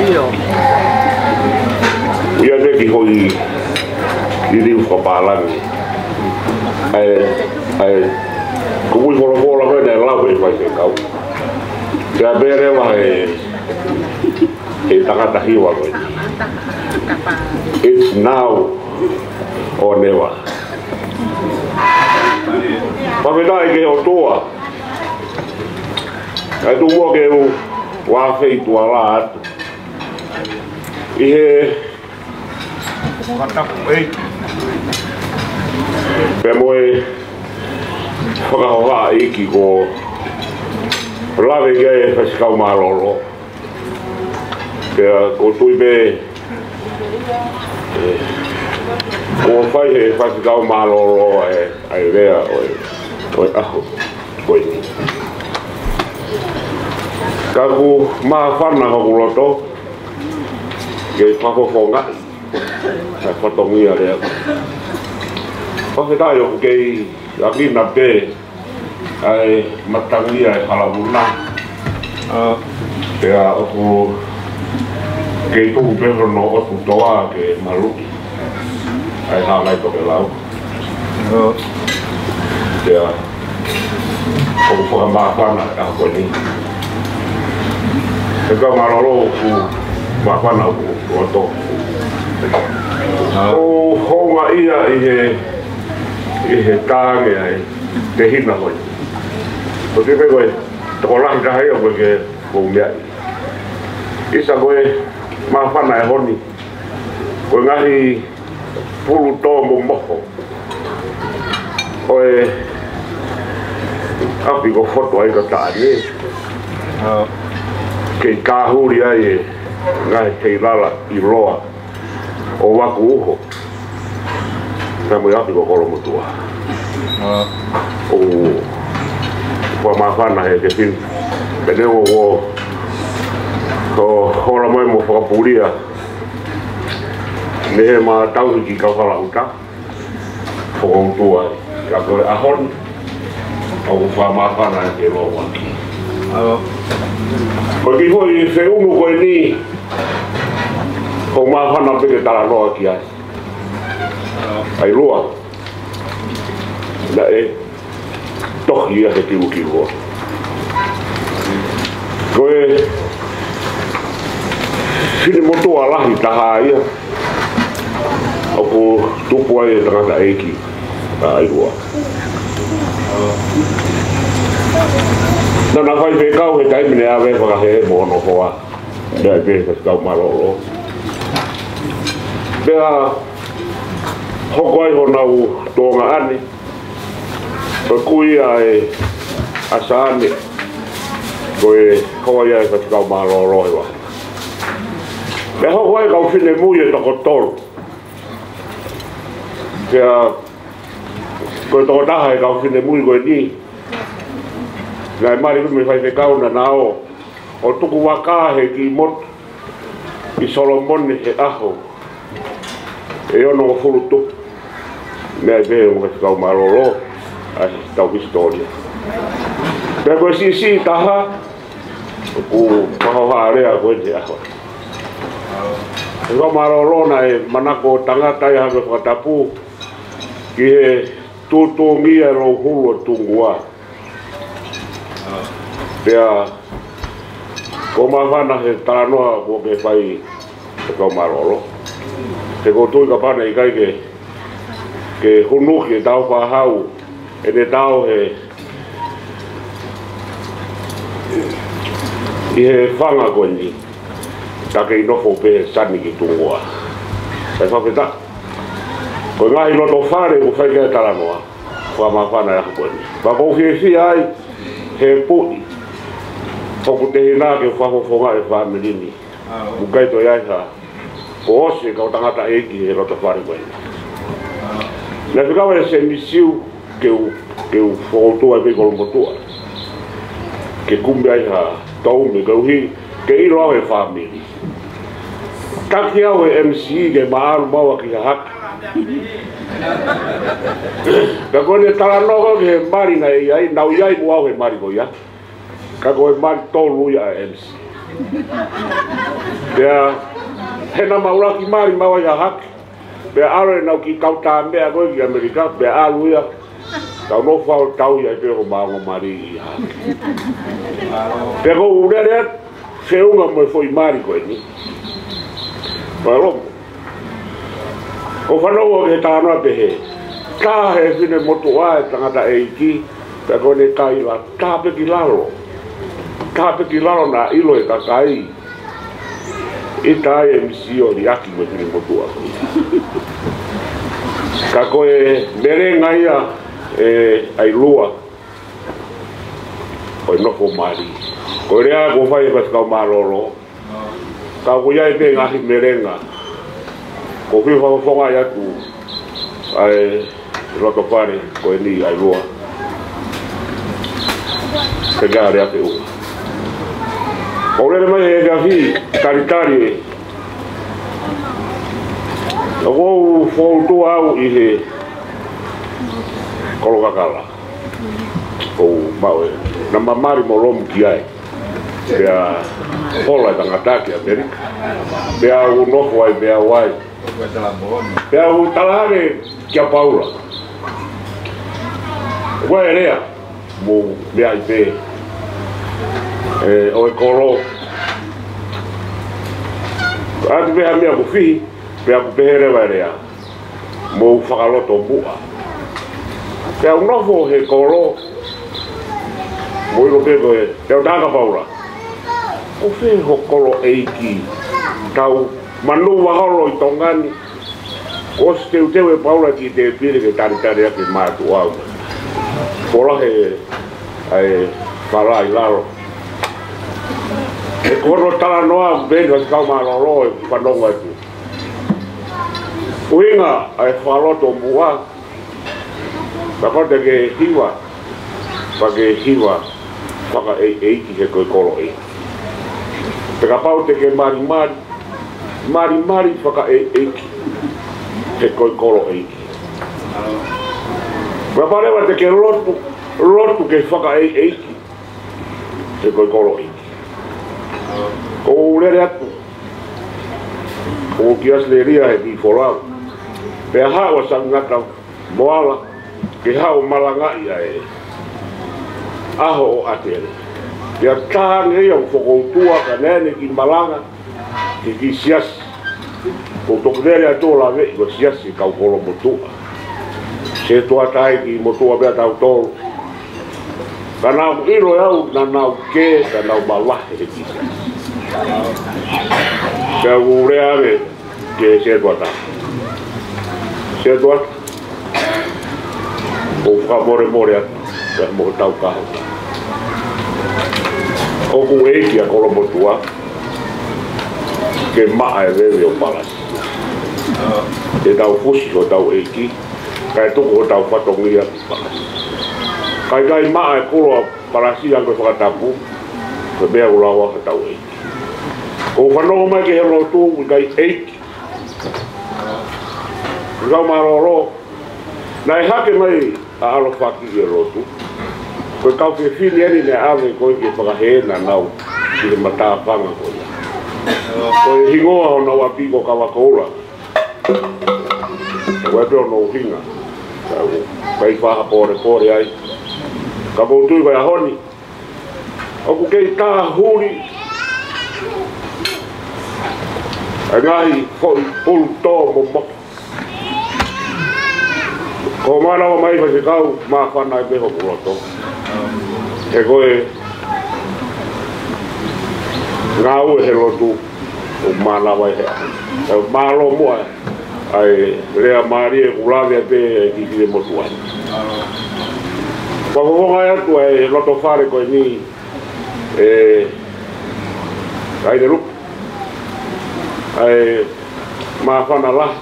ʻIo. ʻIa, ne ki hoʻi liliu fakapālangi. ʻAi, ʻai, ko e folofola ko ē naʻe lau ʻe he faifekau. Pea pehē leva ʻe he tangata hiva ko ē, "It's now or never." Fakafetaʻi ki he ʻOtua. ʻAi, tuʻu muʻa ke u, u ʻai atu ʻi he fakatapu ʻEiki. Pea mo e fakahohaʻa ʻEiki kuo lave ki ai e Faifekau Mālōlō. Pea ʻoku ou tui pē, ē, kuo fai ʻe he Faifekau Mālōlō ʻa e, ʻa e lea ʻo e, ʻo e ʻaho ko eni. Ka ʻoku māfana hoku loto ke fakafofongaʻi ʻa e fatongia lea. Fakafetaʻi ʻoku kei ʻakina pē ʻa e matangi ʻa e hala vuna. ʻA, pea ʻoku kei tuku pē hono ʻotu toa ke maluʻi ʻa e hāngai tokelau. ʻA, pea ʻoku fakamāfana ʻa ko eni. Faifekau Mālōlō, ʻoku māfana hoku loto. ʻA, ʻoku Ia ʻi he, ʻi he tānge ai, te hina hoi. Ko te pe koe, tokolahi taha ia koe ke kou meaʻi. ʻIsa ko e māfana ʻa e ʻaho ni, ko e ngaahi pulu tō mo moho ʻo e ʻapi ko Fotu ʻAikataʻane. Kei kāhuli ai e ngaahi teilala ʻiloa ʻo Vakuʻuho. Pea mo e ʻapi ko Kolomotuʻa. ʻOku fakamāfana he ke fini. Pea neongo ko hola mai mo fakapulia, ne he ma tauhi ki Kauhalaʻuta, fokoutua ai. Ka ko e ʻaho ni, ʻoku fakamāfana ke lōmaki. Ko e kiʻi foʻi feʻunu ko eni, ʻoku māfana pē ke talanoa ki ai. ʻAi lua. Naʻe tohi ia he kilukilua. Ko e finemotuʻa lahi taha ia ʻoku tupu ai e tangataʻeiki ʻa ʻAilua. Naʻa na faifekau he taimi ne ʻave fakahē mo hono hoa. Naʻe pehē Faifekau Mālōlō. Pea hoko ai honau tōʻonga ʻane. Ko e kui ʻa e ʻAsaane, ko e hoa ia ʻa Faifekau Mālōlō he vā. Pea hoko ai kau finemui ʻe toko tolu. Pea ko e tokotaha e kau finemui ko eni, naʻe mali kumi faifekau naʻa na ō ʻo tuku vaka he kiʻi motu ʻi Solomone he ʻaho ʻe onongofulu tupu. Meʻa ʻi pē mo Faifekau Mālōlō ʻa e tau hisitōlia. Pea ko e siʻisiʻi taha ʻoku mahoha lea ko e te ʻaho. Faifekau Mālōlō naʻe manako ʻo tangata ia ha ko e fakatapu ki he tūtūngia e louhulu ʻo Tungua. Pea ʻoku māfana he talanoa kuo ke fai Faifekau Mālōlō. He ʻoku ou tui kapau naʻe ʻikai ke, ke hunuki e tau fāhau ʻene tau he, ʻi he fanga ko eni, ta kei nofo pē he sani ki Tungua. Sai fakafetaʻi. Ko e ngaahi loto fale ʻoku fai ki ai e talanoa. Fakamāfana e ʻaho ko eni. Pea ʻoku ou fiefia ai he puʻi hoku tehina ke fakafofongaʻi e fāmili ni. ʻOku ʻikai toe ai ha, kuo ʻosi e kau tangataʻeiki he loto fale ko eni. Naʻe fekau ʻe Semisiu ke u, ke u fokoutua ai pē ʻi Kolomotuʻa ke kumi ai ha tau me ke uhi ke ʻilo au e fāmili. Taki au e M C ke ma ʻalu maua ki Hahake. Ka ko ʻene talanoa ki he mali naʻe ʻi ai, naʻa ku ʻi ai mo au he mali ko ia. Ka ko e mali tolu ia ʻa e M C. Pea he naʻa ma ʻuluaki mali maua ʻi Hahake. Pea ʻalu ʻenau kiʻi kautā meʻa ko ē ki ʻAmelika, pea ʻalu ia. Tau nofo ʻo tauhi ai pē homau ongo mali ʻi Hahake. Pea ʻoku ou lele atu feʻunga mo e foʻi mali ko eni. Mālō. ʻOku fanongo ki he talanoa pehē. Ka he finemotuʻa e tangataʻeiki, pea ko ʻene kaila, tā pē ki lalo. Tā pē ki lalo naʻa ʻilo e kakai. ʻIta ai e M C ʻo liʻaki mo e finemotuʻa. Ka ko e melenga ia ʻe ʻAilua ʻo e nofo mali. Ko e lea kuo fai ʻe Faifekau Mālōlō. Ka ʻoku ʻi ai pē ngaahi melenga. ʻOku ou fie fakafofongaʻi atu ʻa e loto fale ko eni ʻa ʻAilua. Pea ka lea feʻunga. ʻOku ou lele mai he efiafi, talitali ē. ʻOku ou fokoutua au ʻi he Kolokakala. ʻOku ou maʻu ē. Naʻa ma mali mo Lomu ki ai. Pea hola e tangata ki ʻAmelika. Pea u nofo ai, pea u ʻai. Pea u tala hake kia Paula. Ua e lea, mou meaʻi pē. ʻE, ʻo e kolo. ʻAtu pē ha meʻa ʻoku fihi, pea ʻoku pehē leva e lea. Mou fakalotomuʻa. Pea u nofo he kolo, mou ʻilo pē ko e, pea u talaange kia Paula, ʻo fē ho kolo ʻeiki? Tau manuva holo ʻi Tonga ni. Kuo ʻosi teuteu ʻe Paula e kiʻi tēpile ke talitali ʻaki e mātuʻa. Pola he, ʻa e fala ʻi lalo. He ko hono talanoa pē ʻa e kau mālōlō ʻe fanongo atu. ʻUhinga ʻa e fakalotomuʻa, pea kapau te ke hiva, pea ke hiva fakaʻeiʻeiki he ko e kolo ʻeiki. Pea kapau te ke malimali, malimali fakaʻeiʻeiki he ko e kolo ʻeiki. Pea kapau leva te ke lotu, lotu ke fakaʻeiʻeiki he ko e kolo ʻeiki. Ko u lele atu, ko u ki ʻAositelēlia he kiʻi folau. Pea haʻu ʻa Sangata Moala ke haʻu ʻo malangaʻi ʻa e ʻaho ʻo ʻAtele. Pea tā ange ia ʻo fokoutua ka naʻe ʻi ai ʻene kiʻi malanga ki he kiʻi siasi. Ko u toki lele atu ʻo laveʻi ko e siasi kau Kolomotuʻa. Sētuata ʻa e kiʻi motuʻa pē ʻa tautolu. Ka naʻa ku ʻilo ʻe au naʻa nau kē, ka nau mavahe he kiʻi siasi. Pea u lea ange ki he sētuata. Sētuata, ʻoku ou fakamolemole atu, pea mo hotau kaho. ʻOku ʻeiki ʻa Kolomotuʻa, ke maʻa e veve ʻo Palasi. Te tau fusi hotau ʻeiki, kae tuku hotau fatongia ki Palasi. Kae ʻikai maʻa e kolo ʻa Palasi ʻa e fakatapu, ko e meʻa ʻoku lava hotau ʻeiki. Ko u fanongo mai ki he lotu, ʻikai ʻeiki. Kau mālōlō, naʻe hake mai ʻa ʻAlofaki ʻi he lotu. Ko e kau fefine eni naʻe ʻave ko ē ke fakahē naʻa nau ʻi he matāfanga ko ia. Ko e hingoa ʻo honau ʻapi ko Kavakoula. Ko e pē hono ʻuhinga. Ka u ʻikai faʻa polepole ai. Ka ko u tui ko e ʻaho ni ʻoku kei tāhuli ʻa e ngaahi foʻi pulutō momoko. Ko e mānava mai Faifekau, māfana ai pē hoku loto. He ko e ngāue he lotu, ʻoku mānava ai he ʻaho. He mālō muʻa ʻa e lea mālie ʻoku lave ai pē ʻa e kiʻi finemotuʻa. Fakafofonga atu ʻa e loto fale ko eni, ʻe, ʻa e lupe, ʻa e māfana lahi,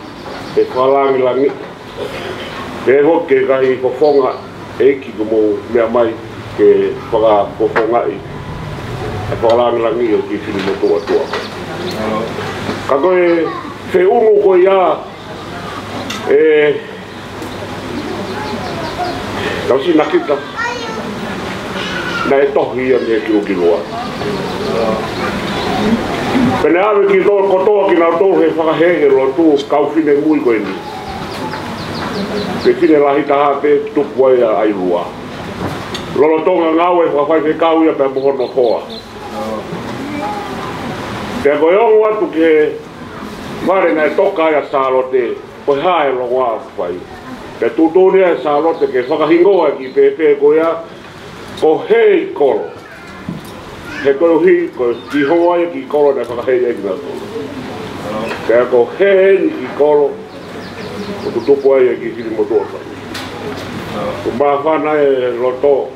ʻe fakalangilangi. Pea ʻoku ʻikai fofonga ʻeiki kuo mou meʻa mai ke fakafofongaʻi ʻa e fakalangilangi ʻo e kiʻi finemotuʻa. Ka ko e feʻunu ko ia, ʻe, Tausi Nakita, naʻe tohi ia mei he kilukilua. Pea ne ʻave kitautolu kotoa kinautolu he fakahē ʻa e lotu, kau finemui ko eni. Fefine lahi taha pē tupu ai ʻa ʻAilua. Lolotonga ngāue fakafaifekau ia pea mo hono hoa. Pea ko e ongo atu ki he fale naʻe toka ai ʻa Sālote, ko e hā e longoaʻa ʻoku fai. Pea tuʻutuʻuni ʻe Sālote ke fakahingoa e kiʻi pēpē ko ia, ko Hei Kolo. He koeʻuhi, ko e kiʻi hoa ia e kiʻi kolo naʻe fakahē ai kinautolu. Pea ko Hei eni kiʻi kolo, ʻoku tupu ai e kiʻi finemotuʻa ko eni. ʻOku māfana e loto.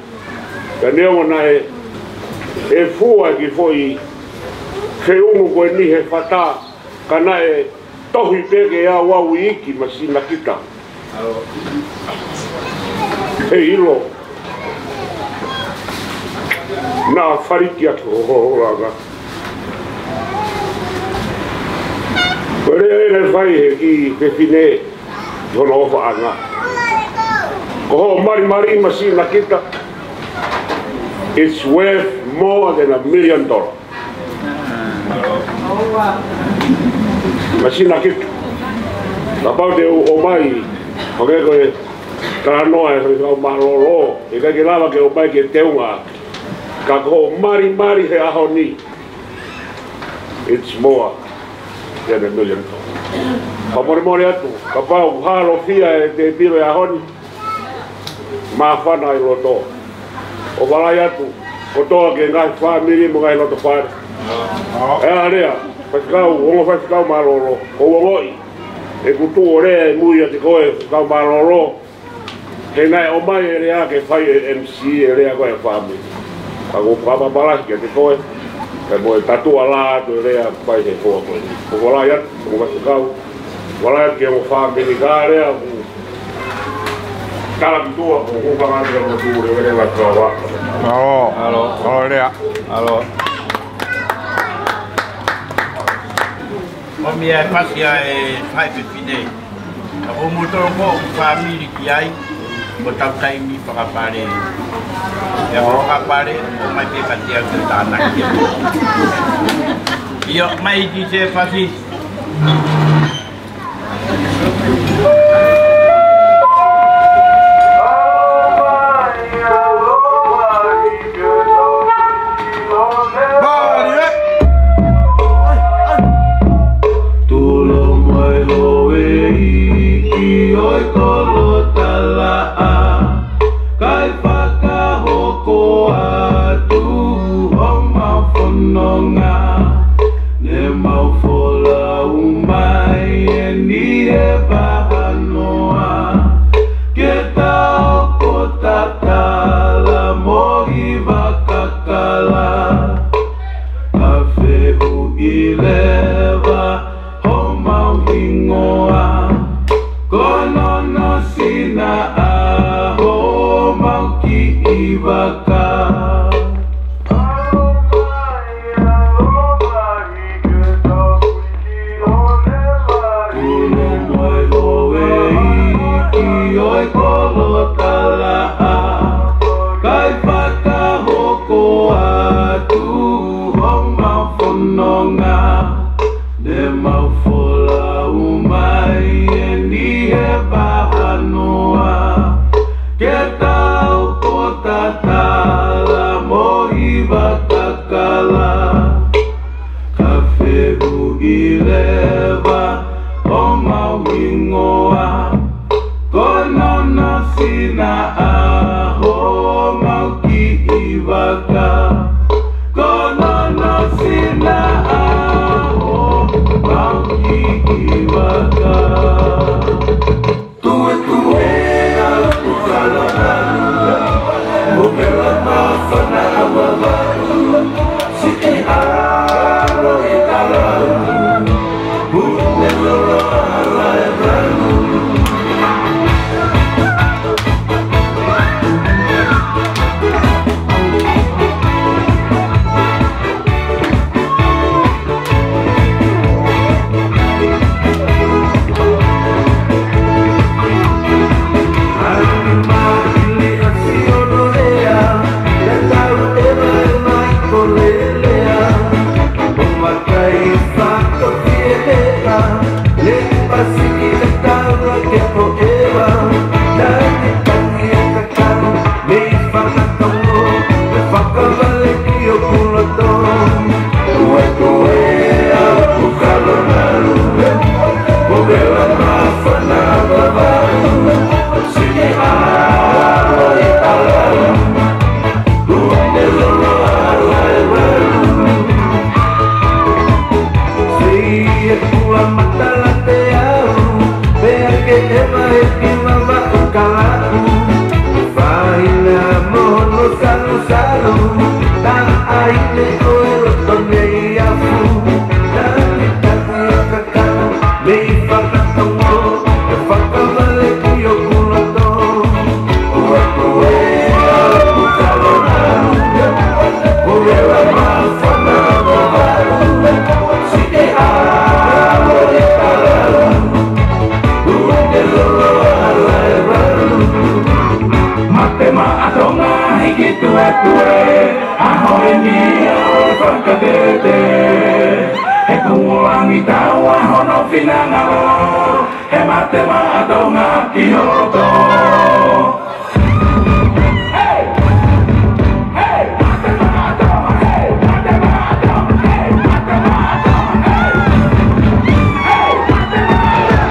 Pea neongo naʻe, ʻe fua e kiʻi foʻi feʻunu ko eni he fata, ka naʻe tohi pē ke au au iiki Masi Nakita. ʻE ʻilo. Naʻa faliki atu ho, ho, ho langa. Ko e lea ʻe fai he kiʻi fefine ʻi hono ʻofaʻanga. Ko hoʻo malimali Masi Nakita, it's worth more than a million dollar. Masi Nakita. Kapau te u ʻomai, ʻoku ʻikai ko e talanoa ʻe fai kau mālōlō, ʻe ʻikai ke lava ke ʻomai ke teunga. Ka ko hoʻo malimali he ʻaho ni, it's more than a million dollars. Fakamolemole atu, kapau ʻoku hālofia e tēpile he ʻaho ni, māfana ʻi loto. ʻOfa lahi atu kotoa ki he ngaahi fāmili mo e ngaahi loto fale. ʻE Lea, Faifekau, ongo Faifekau mālōlō, ʻoku ou ongoʻi ʻeku tuʻu ʻo lea ʻi mui ʻiate koe, Faifekau mālōlō, he naʻe ʻomai e lea ke fai ʻe he M C e lea ko ē ʻa e fāmili. Ka ʻoku ou fakamālō lahi kiate koe, kae mo e tatuʻa lā atu e lea kuo fai ʻe he hoa ko eni. ʻOfa lahi atu, ongo Faifekau, ʻofa lahi atu ki he ongo fāmili, ka Lea ʻoku tala ki tuʻa, ʻoku ou fakaʻamu ke mo tū levele la kawa. ʻAlo, ʻalo, ʻalo Lea, ʻalo. ʻOmi e pasi ʻa e fai fefine. Ka ko mutolo ko fāmili ki ai, ko tau taimi fakapale. ʻIo, fakapale, ʻomai pē ka tia ki tānaki. ʻIo, mai ki se pasi. Tulo mai ho e iki ʻo e kolo talaʻa, kae fakahoko atu homau fononga. Ne mau folau mai eni he vahanoa, ke tau ʻoku tatala mo hiva kakala. Ka fehuʻi leva homau hingoa, ko Nonosina ʻa homau kiʻi vaka. Tulo mai ho e iki ʻo e kolo talaʻa, kae fakahoko atu homau fononga. Ne mau folau mai eni he vahanoa, ke tau ʻoku tatala mo hiva kakala. Ka fehuʻi leva homau hingoa, ko Nonosina ʻa homau kiʻi vaka. Ko Nonosina ʻa homau kiʻi vaka. Tuetueʻa ʻoku kalo nalu, ʻo pela māfana ʻa Vavaʻu, siʻi ʻalo ʻi Talau, pune lolo ʻa Laevalu. Mei Fakatongo, ke fakavale ki hoku loto. Tuetueʻa ʻoku kalo nalu, ʻo pela māfana ʻa Vavaʻu, siʻi ʻalo ʻi Talau, pune lolo ʻa Laevalu. Sei e kula matala te au, pea ke ʻeva e ki Vavaʻu kalaku. Faina mo hono salusalu, taʻaine ʻo e loto nei afu. Talitali e kakano, mei Fakatongo, ke fakavale ki hoku loto. Tuetueʻa ʻoku kalo nalu, ʻo pela māfana ʻa Vavaʻu, siʻi ʻalo ʻi Talau, pune lolo ʻa Laevalu. Mate Maʻa Tonga hiki tuetue, ʻaho eni ʻo fakatete. He kumu langi taua hono finangalo, he Mate Maʻa Tonga ki loto. Hey! Hey! Mate Maʻa Tonga, hey! Mate Maʻa Tonga, hey! Mate Maʻa Tonga, hey! Hey! Mate Maʻa Tonga,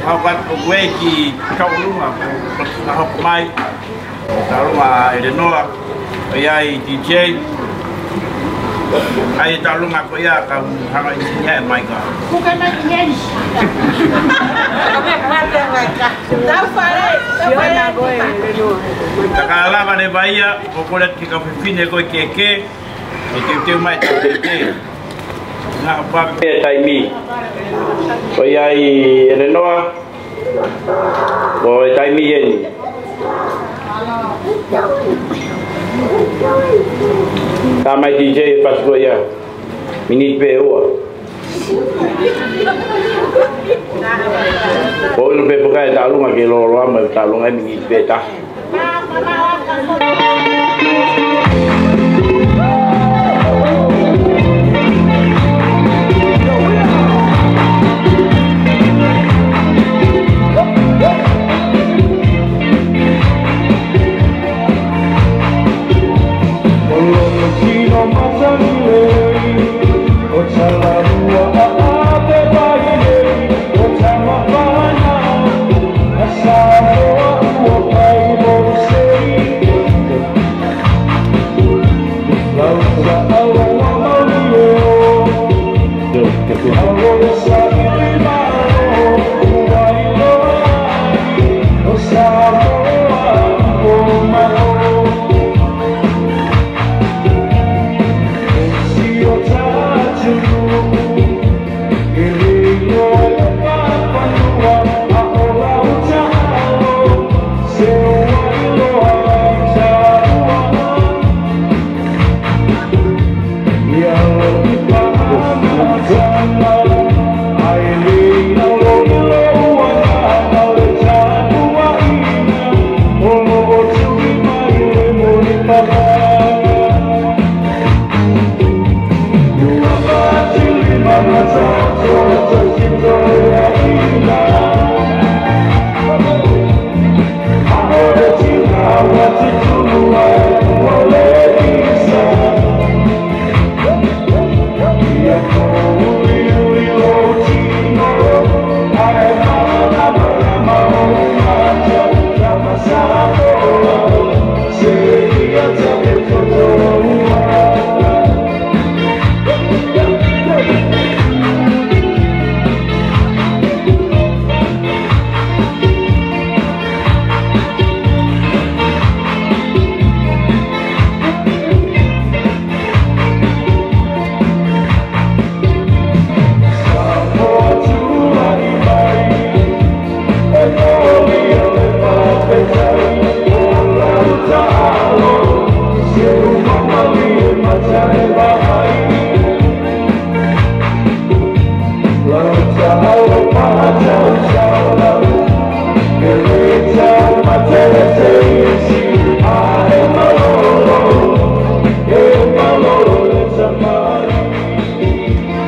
Hau ka ko e ki Taulunga, ko e ka hoko mai. Taulunga ʻElenoa, ʻa ia ʻa D J. ʻA ia Taulunga ko ia ka u hanga ʻi sinia e maika. Kuka na ki heni. Tau fale, tau fale. Taka lava le vaia, ko kole ki ka fefine ko e keke. ʻE teuteu mai tau tete. Ngā pape taimi. Ko ia ʻa ʻElenoa. Ko e taimi eni. Tā mai D J pasi ko ia. Miniti pē ua. Ko ilo pē puka e Taulunga ke loloa mai Taulunga e miniti pē taha.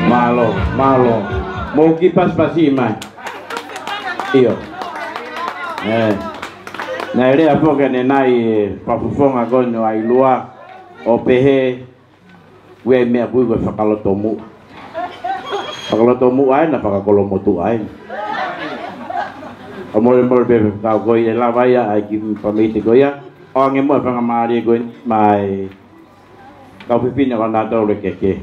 Mālō, mālō. Mou kiʻi pasipasi mai. ʻIo. ʻE. Naʻe lea foki ʻanenai e fakafofonga ko eni ʻa e lua ʻo pehē, ʻoku ʻi ai e meʻa ʻoku ui ko e fakalotomuʻa. Fakalotomuʻa ē, naʻa fakakolomotuʻa ē. ʻOku molemole pē kau ko ia ʻe lava ia ʻa e kiʻi pamiti ko ia. ʻO ange mo e faingamālie ko eni maʻa e kau fefine ko ʻenau tau le keke.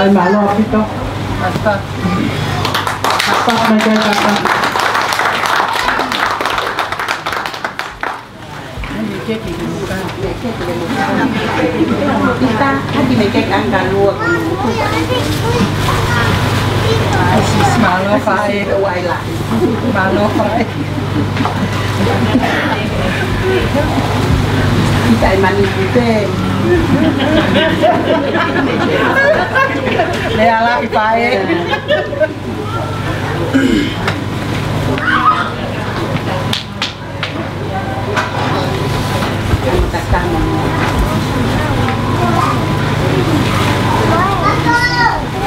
Mālō ʻaupito. Hasta. Hasta, mai kai, hasta. Mālō faʻē. Mālō faʻē. Kita e mani kupe. Lea lahi faʻē.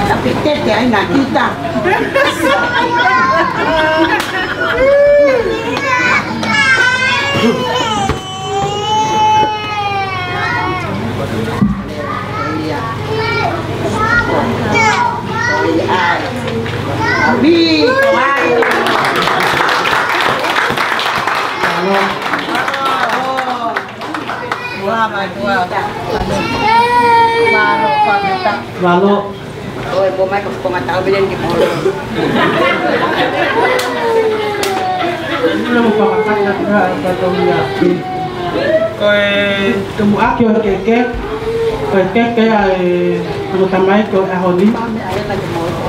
Tapi tete ai na kita. Mālō. Oi, bo mai ko konga tau bilen ki polo. Ko e tumuʻaki ʻo e keke, ko e keke ʻa e ongo tamaiki ʻo e ʻaho ni.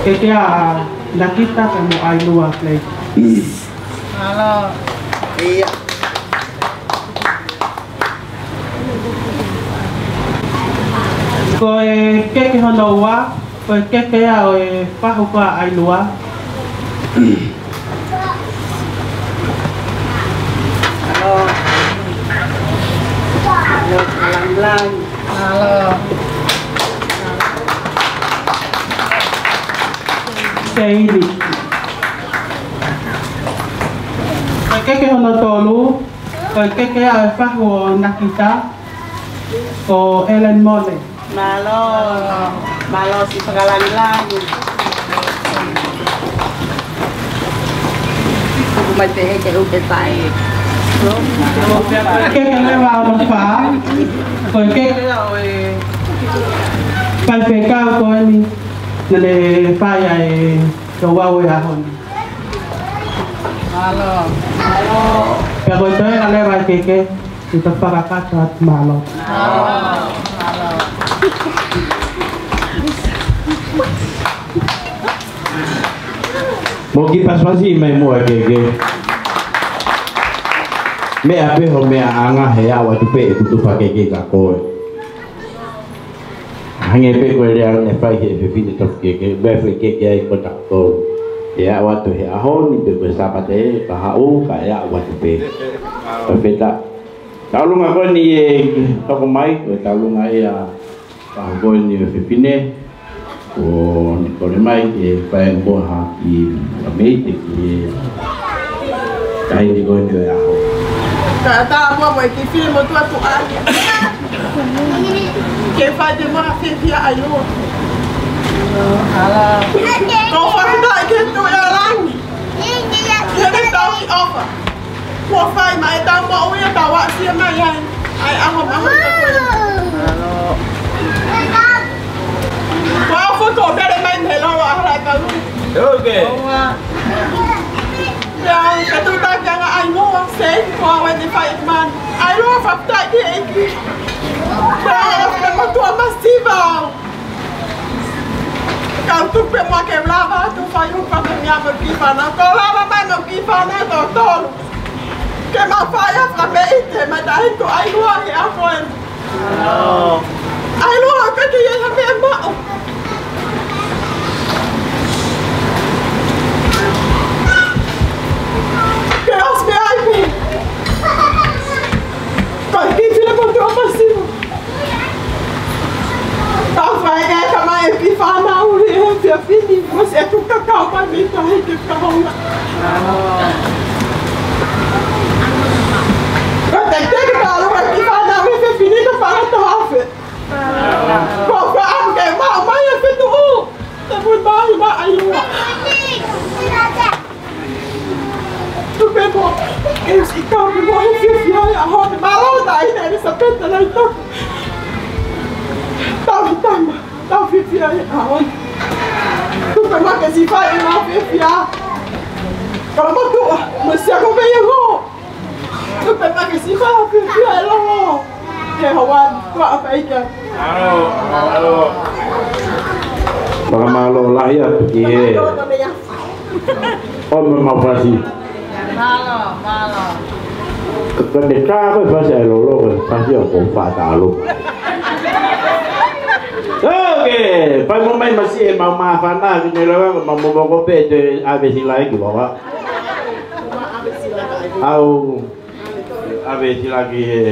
Keke ʻa Nakita kae mo ʻAilua Blake. Mālō. Ia. Ko e keke hono ua, ko e keke ia ʻo e fahu ko ia ʻa ʻAilua. Mālō. Mālō, langilangi. Mālō. Seini. Ko e keke hono tolu, ko e keke ia ʻo e fahu ʻo Nakita, ko Ellen Mone. Mālō, mālō siʻi fakalangilangi. Tuku mai pē he ke upe pai. Ko e keke leva hono fā, ko e keke ia ʻo e faifekau ko eni, naʻa ne fai ai e ouau ʻo e ʻaho ni. Mālō. Mālō. Pea ko e toenga leva e keke, ʻi he fakakakato atu, mālō. Mālō. Mālō. Mou kiʻi pasipasi mai muʻa keke. Meʻa pē ho meʻaʻanga he ʻoatu pē ʻeku tufa keke kia koe. Hangē pē ko e lea naʻe fai he fefine tofu keke, meʻa fai keke ai ko taku tolu. ʻE aʻu atu he ʻaho ni pe ko e Sāpate ka haʻu kae aʻu atu pē. Ko e feta. Taulunga ko eni ʻe hoko mai, ko e taulunga ia ʻa ko eni ʻo e fefine. Ko eni kole mai ke fai mo ha kiʻi kameite ki he taimi ko eni ʻo e ʻaho. Ka tā mua mo e kiʻi fefine motuʻa tuʻa ni. Ke fai te maha fiefia ʻa ʻAilua. Ko fakataha ke tu ia langi. Ke ne tau ki ʻofa. Kuo fai mai e tau moʻui ʻa e tau aʻasia mai ai. ʻAi ʻaho maha. Kuo fuʻu tō pele mai mei lolo ʻa hala e kalu. Okay. Ia, ka tu taki anga ʻAilua, sei, ko au eni fai mani. ʻAilua fakataha ki he ʻEiki. Ko au eni motuʻa masiva. Kau tuku pē muʻa ke u lava atu fai upa ke mea mo e kiʻi fānau. Ko u lava mai mo e kiʻi fānau ʻe tolu. Ke mau fai ʻa e fakameʻite, mai tahi ko ʻAilua he ʻaho ko eni. ʻAilua, ʻikai ke ʻi ai ha meʻa maʻu. Ke ʻosi pē ai pē. Ko e kiʻi fefine motuʻa masiva. Ka fai ke ka mai e kiʻi fānau ʻuli he fefine, mo se tu ka kau mai mei tahi ke ka honga. Ko e teke ke ka ʻalu e kiʻi fānau ʻuli he fefine ka fānau taha afe. Ko fai ke maʻu mai e fetuʻu. Te mui mai ma ʻAilua. Tupe mo, e si kau mo he fiefia e ʻaho ni. Mālō taʻahine ʻElisapeta Laitoko. Tau ki tama. Tau fiefia ʻi he ʻaho ni. Tuku pē mai ke siʻi fai ʻemau fiefia. Kalamotuʻa, mo Siakoveia Lō. Tuku pē mai ke siʻi fai ʻemau fiefia ʻi he lotu. Ke hawani, tuʻa ʻapaʻika. Mālō, mālō. Fakamālō lahi atu ki he ʻOmi mau fasi. Mālō, mālō. Ka, ka ne kā ko e fasi ʻa e lolo, ko e fasi ʻoku ou faʻa talo. Ok, pea mo mai masi e mau māfana, ki ne lava, mau momoko pē te ʻave sila ki vava. Au. ʻAve sila ki he.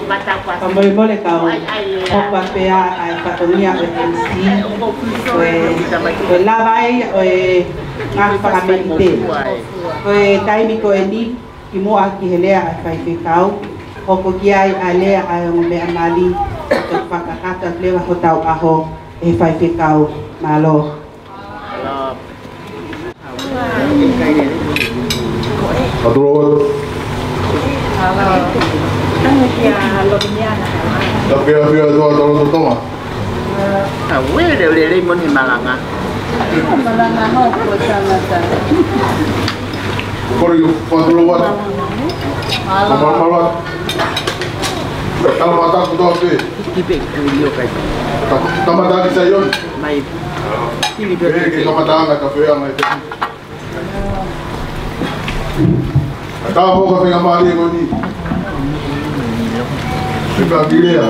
Fakamolemole kau hoko atu pē ʻa e fatongia ʻo e M C, ʻo e, ʻo e lava ai ʻo e ngaahi fakamelite. Ko e taimi ko eni, kimuʻa ki he lea ʻa e faifekau, hoko ki ai ʻa e lea ʻa e ongo meʻa mali, ʻo fakakakato atu leva hotau ʻaho ʻe he faifekau. Mālō. Atu lō. Tapu ki he ʻafio ʻa e ʻOtua ʻo Tonga. Ka uele o lelei mo e malanga. Malanga hoko tangata. Kole ʻo atu lō atu. Mālō. Mālō. Tala mata kuto pe. Ki pe ku io kai. Ta-, tamata ki Saione. Mai. Ki pe. Ke kamata anga ka fea mai. Ka tau mo ka fenga mali ko ni. Fenga milea.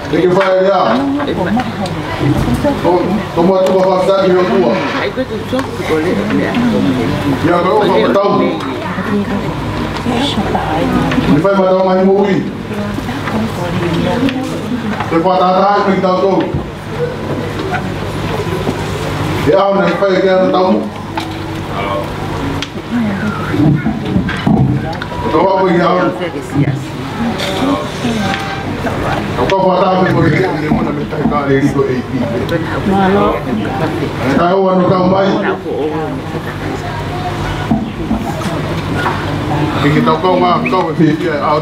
Thank you, Father, yeah. Tom-, toma, toma, Father, thank you, Lord. Ia, ka o ka tau. Ni fai mata mai mo ui. Te fakatātā ai pē ki tau tau. Ke ʻaho naʻe fai ke ana tau. Ko tau ako i ʻaho. Ko tau fakatātā pē ko e ke mona me tai ka le riko e i. Mālō. Ka o ano tau mai. Ke ke tau kau ngā kau e fēfē ʻaho.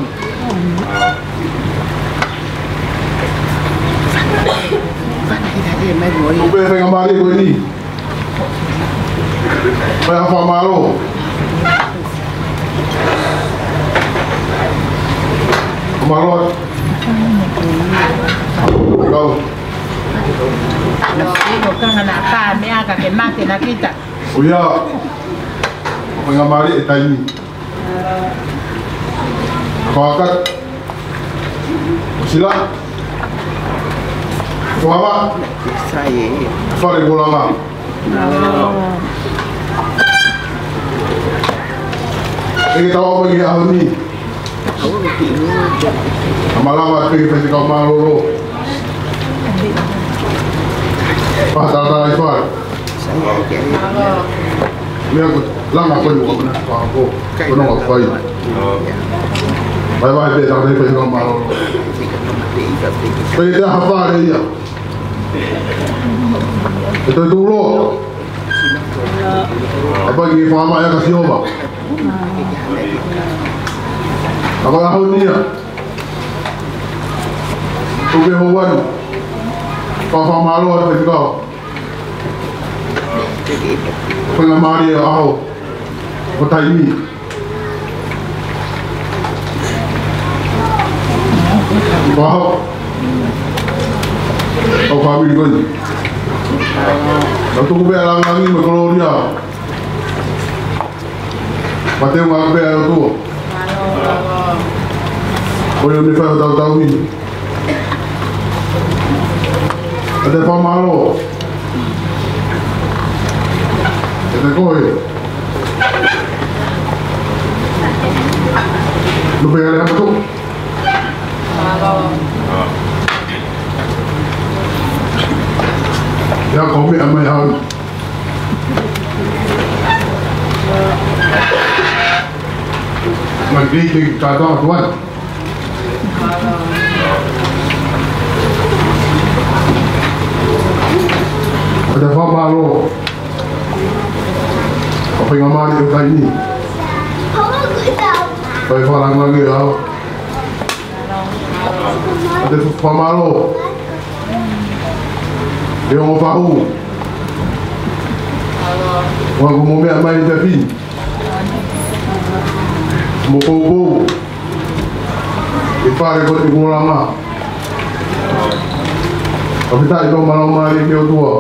Kupe fenga mali ko ni. Fai ha fakamālō. Fakamālō. Kau. Sino kanga na ka mea ka ke mate na kita. ʻO ia. Fenga mali e taimi. Fakakat. Sila. Kuava. Sai. Fale Kolanga. Eke tau apa ki ʻaho ni. Ka malava te ke fesi kau mālōlō. Pātata i fale. Ia ko langa ko ni ko na ko ko no ko fai. Vai vai pe ta ko ni ko no malo. Pe te ha fale ia. E to tulo. Apa ki fama ia ka sioma. Apa la honia. Tuke ho wanu. Fa fa malo atu ki kau. Fenga mali ʻaho. Ko taimi. Ko ʻaho. Ko fāmili ko eni. Ka tuku pē ʻa langilangi mo e kolōlia. Mate ma pe a tu. Ko ia ni fa tau tau ni. Ate fa malo. Ate ko e. Lu pe ale tu. Ya ko me ama ya. Mali ke kata tuan. Ada fa malo. Apa yang mali ke kaini? Apa yang falang lagi ya? Ate fakamālō. ʻE ongo fahu. Ua ko mo meʻa mai te fi. Mo kou kou. ʻE fale ko te kolanga. Ka fita i tō malau mai ke o tua.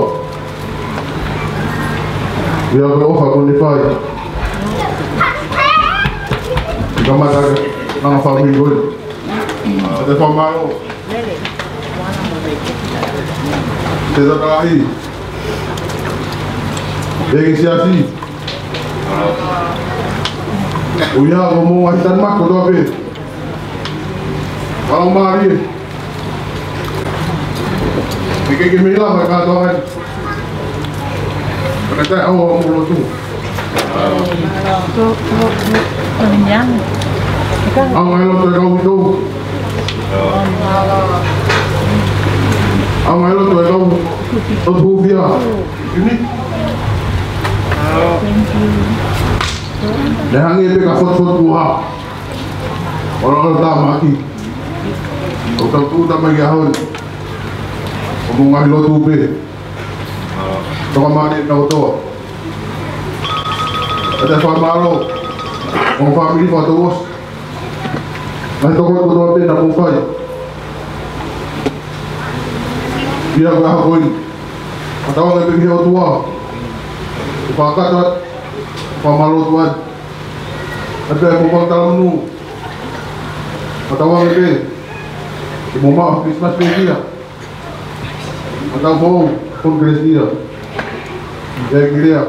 Ia ko ofa ko ni fai. Kamata nanga fāmili ko. Te fakamālō. Te tatalahi. Eke siasi. ʻOiauē, ko homou ngaahi talimaku kotoa pē. Kau mālie. Ke ke ke mei lava e kātoanga ni. Ka ke taʻeʻaonga hoʻomou lotu. Ko, ko, ko, ko Niang. ʻAonga e loto e kau Hitou. ʻAonga e loto e kau Hūfia. Ini. Naʻe hangē pē ka fotofoto kuo hā. ʻOlo ʻo tāmaki. ʻO tau tuʻu tamai ki he ʻaho ni. ʻOku mou ngaahi lotu pē. Toka mane na kotoa. Pea te fakamālō. Mo e fāmili fakatouʻosi. Ngaahi tokoni kotoa pē naʻa mou fai. ʻI he ʻaho ko eni. Fakatauange pē ki he ʻOtua. Fakakata. Fakamālō atu ai. Pea pea mo e kau talamonū. Fakatauange pē. Ke mou maʻu Christmas pē kia. Fakatau foʻou, Kongikelesi ia. Ia ki lea.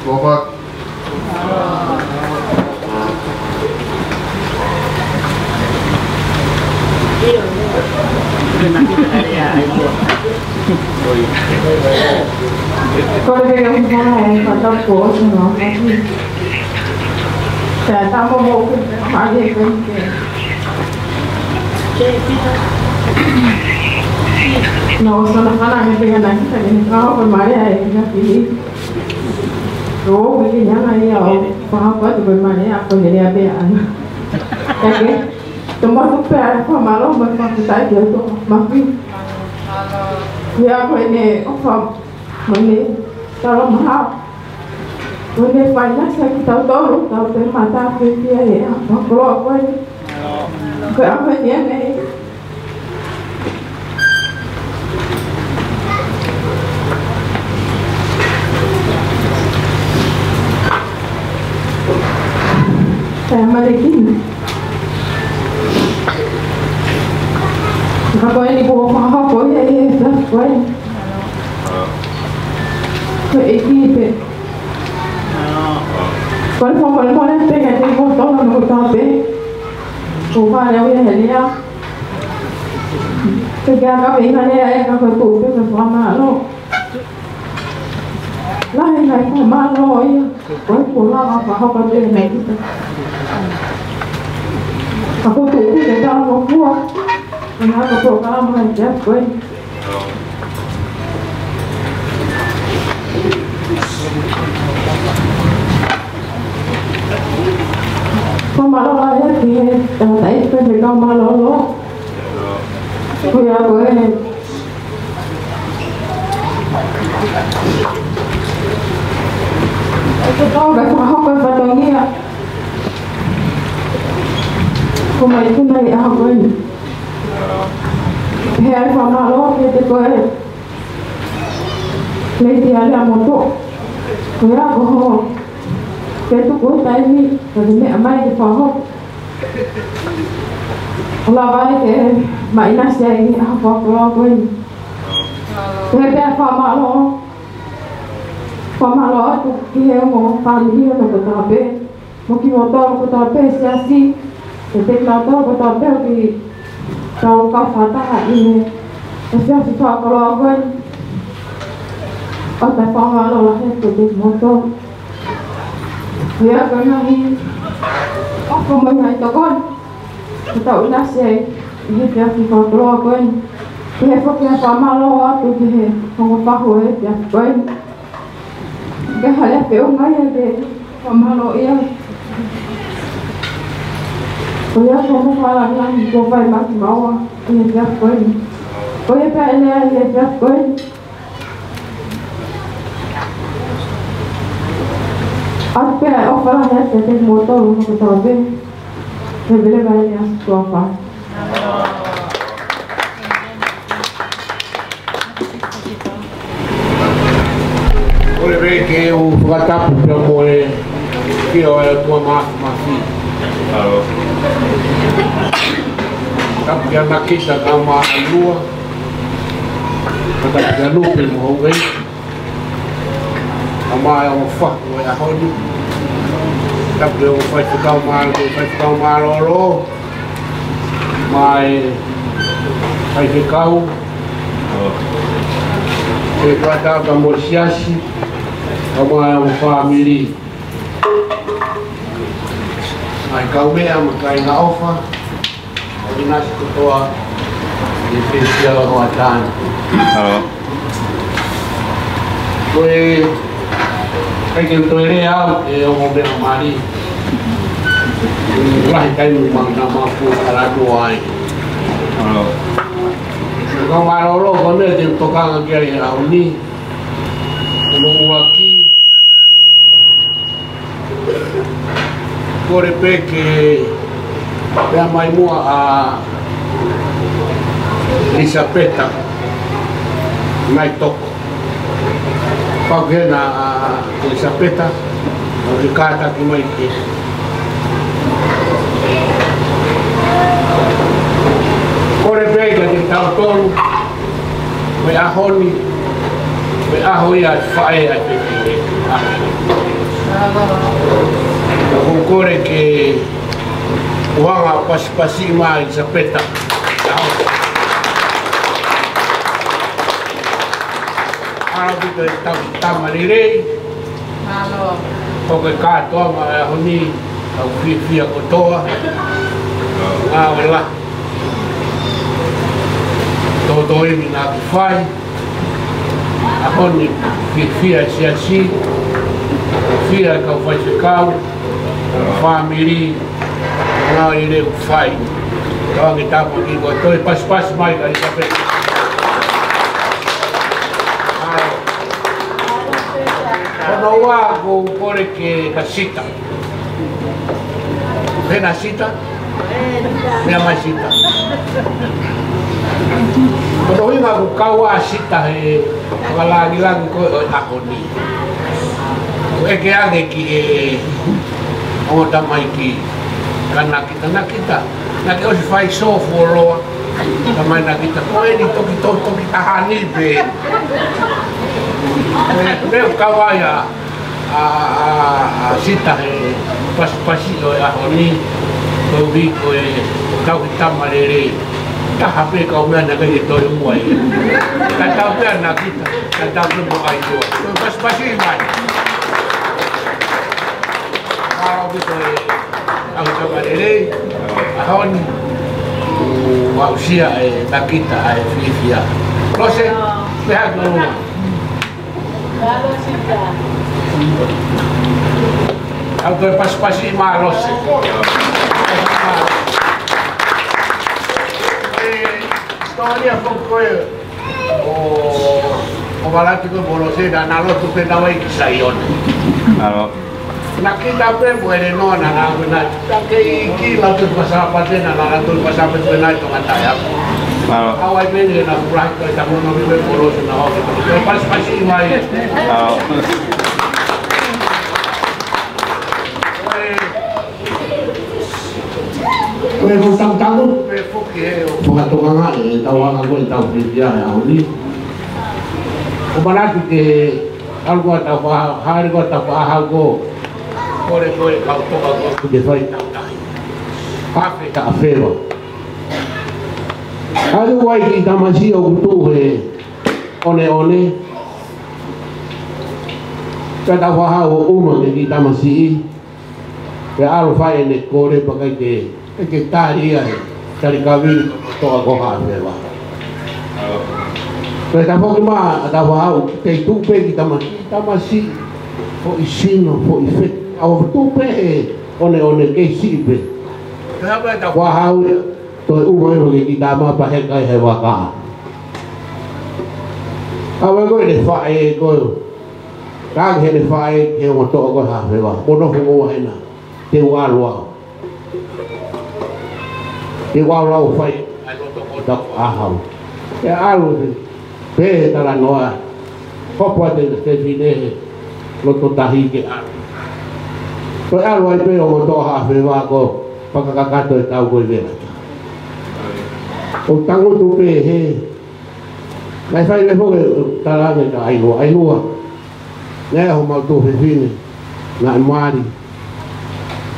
Lōpaki. Kole ke u hūfanga he fakatau foʻou ʻo e kau talamonū. Pea tau mo ke mālie ke ke. No, so na fana me pega na kita ke ni kau ko mālie ai na pili. Ko ke ni anga ia ʻo fakapatu ko mālie ʻa ko ni lea pē ana. Ka ke, tomuʻa tuku pē ʻa e fakamālō mo e fakafetaʻi ki he ʻOtua Māfimafi. ʻIa ko eni ʻofa mo ʻene tala maha. Ko ʻene fainasi kiate kitautolu, tau te mata pē pea ʻi he ʻaho fakakoloa ko eni. Ko e ʻaho ni ʻeni. Pea mate kina. Ka ko eni kuo fakahoko ia ʻi he efiafi ko eni. Ko e ʻEiki pē. Kole fakamolemole pē kiate kimoutolu hono kotoa pē. Ko e fānau ia he lea. Ke ke aka pē ʻi he lea ē ka ko e tuʻu pē ke fakamālō. Lahi e ngaahi fakamālō ia. Ko e kuo lava fakahoko atu ʻe he ʻEiki. Ka ko e tuʻu pē ke tau ngofua. Ko e ngaahi polokalama he efiafi ko eni. Fakamālō lahi ki he tangataʻeiki ko e fekau mālōlō. Ko ia ko e. ʻOku tau ka fakahoko e fatongia. Ko mai kuna i ʻaho ko eni. He ʻai fakamālō kiate koe. Lady Aleamoto. Ko ia ko hoʻo. Ke tuku taimi, ka te meʻa mai ke fakahoko. ʻO lava ai ke maʻinasi ai ʻi he ʻaho fakakoloa ko eni. Ko e pea fakamālō. Fakamālō atu ki he ongo fāmili hono kotoa pē. Mo kimoutolu kotoa pē siasi, pea mo kinautolu kotoa pē ʻoku tau kau fakataha ʻi he efiafi fakakoloa ko eni. ʻOku tau fakamālō lahi atu kiate kimoutolu. Pea ko e ngaahi ʻofa mo e ngaahi tokoni kuo tau ʻinasi ai ʻi he efiafi fakakoloa ko eni. Pea foki ha fakamālō atu ki he ongo fahu he efiafi ko eni. Ka hale a pe o ngai a te fakamālō ia. Ko ia ko mo fala ngai ko fai maki maua ʻi he efiafi ko eni. Ko ia pē ʻa e lea ʻi he efiafi ko eni. ʻOku pea ʻofa lahi atu kiate kimoutolu hono kotoa pē. He vele vai ni a tua fa. Kole pē ke u fakatapu pea mo e ʻEiki ʻo e ʻOtua Māfimafi. Tapu kia Nakita Kaumālua. Tapu kia Lupe mo Houei. Kae ʻumaʻā e ongo fahu ʻo e ʻaho ni. Tapu ki he ongo faifekau mālō, faifekau mālōlō, mo e faifekau, ʻe kua tau ka mo e siasi, ka mo e ongo fāmili. Mo e kaumeʻa mo e kāinga ʻofa, ʻo e nasi kotoa, ʻi he pesia o Atāna. Ko e, ʻikai ke toe lea au, ʻe ongo meʻa mali. Lahi taimi mau na mau fuʻu ala noa ai. Ko mālōlō ko e meʻa te u tokanga ki ai he ʻaho ni. Ko hono ʻuluaki, kole pē ke meʻa mai muʻa ʻa ʻIlisapeta Naitoko. Pau ke na ʻa ʻIlisapeta, ʻo ke kātaki mai ke. Kole pē kiate kitautolu, ko e ʻaho ni, ko e ʻaho ia ʻa e faʻē ʻa e fefine. ʻOku ou kole ke u hanga ʻo pasipasi mai ʻIlisapeta. ʻAupito e tau tama lelei. Mālō. Ko e kātoanga ʻo e ʻaho ni, ʻoku fiefia kotoa. Ngāue lahi. Tōtōivi naʻa ku fai. ʻAho ni, fiefia e siasi. Fiefia e kau faifekau. Fāmili. Ngāue lelei ʻoku fai. Tau ange tāpuaki kotoa, pasipasi mai kia ʻIlisapeta. Hono ua, ʻoku ou kole ke ka Sita. Pena Sita. Meʻa mai Sita. Ko hono ʻuhinga ʻoku kau ai ʻa Sita he fakalāngilangi ko ē ʻo e ʻaho ni. ʻOku ʻeke ange ki he ongo tamaiki, ka Nakita, Nakita, naʻa ke ʻosi fai sō fuoloa? Talamai ʻe Nakita, ko eni toki, to-, toki taha ni pē. Pea, pea kau ai ʻa, ʻa, ʻa, ʻa Sita he pasipasi ʻo e ʻaho ni, koeʻuhi ko e tauhi tama lelei. Taha pē kaumeʻa naʻe ʻikai ke toe ua ia. Tatau pē ʻa Nakita, tatau pē mo ʻAiloa. Ko e pasipasi mai. ʻAupito e tauhi tama lelei, ʻaho ni, ʻoku aʻusia ʻe Nakita ʻa e fiefia. Lose, pehē ki ʻolunga. Au toe pasipasi mai Lose. E, tōlia foki ko ē ʻo, ʻo Valati ko ē mo Lose naʻa na lotu pē naua ki Saione. Alo. Nakita pē mo ʻElenoa naʻa na ʻalu pē nai. Ka kei ki la tu pasapate naʻa na la tu pasapate pē nai Tongatapu. Alo. ʻAu ai pē ni na kula ko e tamu no mi pē mo Lose na ʻoku ke pasipasi mai. Alo. Ko e, ko e foʻi tangutangu, ko e foʻi ke he ʻo fakatokangaʻi e tau anga ko e tau fiefia he ʻaho ni. ʻOku manatu ke ʻalu ko ē tau fa-, hali ko ē tau faʻahau ko. Kole ko ē kau toka ko ē ke fai tau tahi. Afe ka afeva. ʻAlu ai ki tamasiʻi ʻoku tuʻu he ʻoneʻone. Ka tau faʻahau ʻo ʻuma ki tamasiʻi. Pea ʻalu fai ʻene kole pea ʻikai ke, ʻikai ke tali ia he tali kavili ko e toʻa ko Haʻafeva. Pea tafoki mai ʻa Taufaʻahau, kei tuʻu pē ki tama-, ki tamasiʻi, foʻi sino, foʻi feti. ʻAu tuʻu pē he ʻoneʻone kei siʻi pē. Pea hapa ʻe Taufaʻahau ia, toe ʻuma ia ki kiʻi tama pea heka he vaka. ʻAu ē ko ʻene faʻē ko ē. Ka ke ʻene faʻē ki he ongo toʻa ko Haʻafeva. Ko e nofo ʻo hena. Te u ʻalu au. Te u ʻalu au fai ʻa e loto ko Taufaʻahau. Pea ʻalu pē, pea talanoa. Hopo atu e fefine he loto tahi ke ʻalu. Toe ʻalu ai pē ongo toʻa Haʻafeva ko e fakakakato e tau ko e vela. ʻO tangutu pē he. Naʻe fai leva foki e talaange kia ʻAilua. ʻAilua. Naʻe ʻi ai homau tuofefine. Naʻe mali.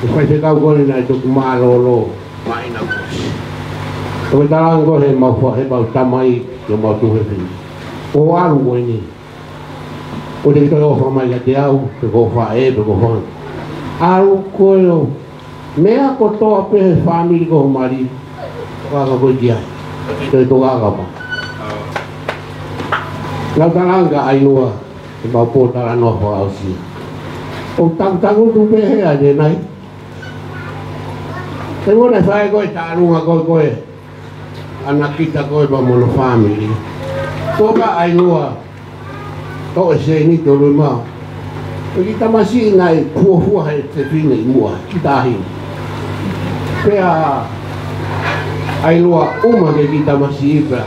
Ko e faifekau ko eni naʻe toki mālōlō mai na kusi. Ko e talanga ko ē heʻemau fa-, heʻemau tamai, ki homau tuofefine. Ko e ʻalu ko eni. Ko e te ki toe ʻofa mai kiate au, pe ko e faʻē, pe ko e fanga. ʻAlu ko ē ʻo meʻa kotoa pē he fāmili ko ē ʻo mali. Ko e anga ko ē ki ai. Ko e tō anga pē. Lau talanga ʻa ʻIlua, heʻemau pōtalanoa fakaʻosi. ʻOku tangutangutu pē he ʻa ʻene nai. He ngona fai ko ē tālunga ko ē ko ē ʻa Nakita ko ē pea mo hono fāmili. Toka ʻa ʻIlua, toʻo e sēniti ʻo loi mai. Ko e kiʻi tamasiʻi naʻe fuofua he fefine ʻi muʻa, kiʻi taʻahine. Pea ʻa ʻIlua ʻuma ki he kiʻi tamasiʻi pea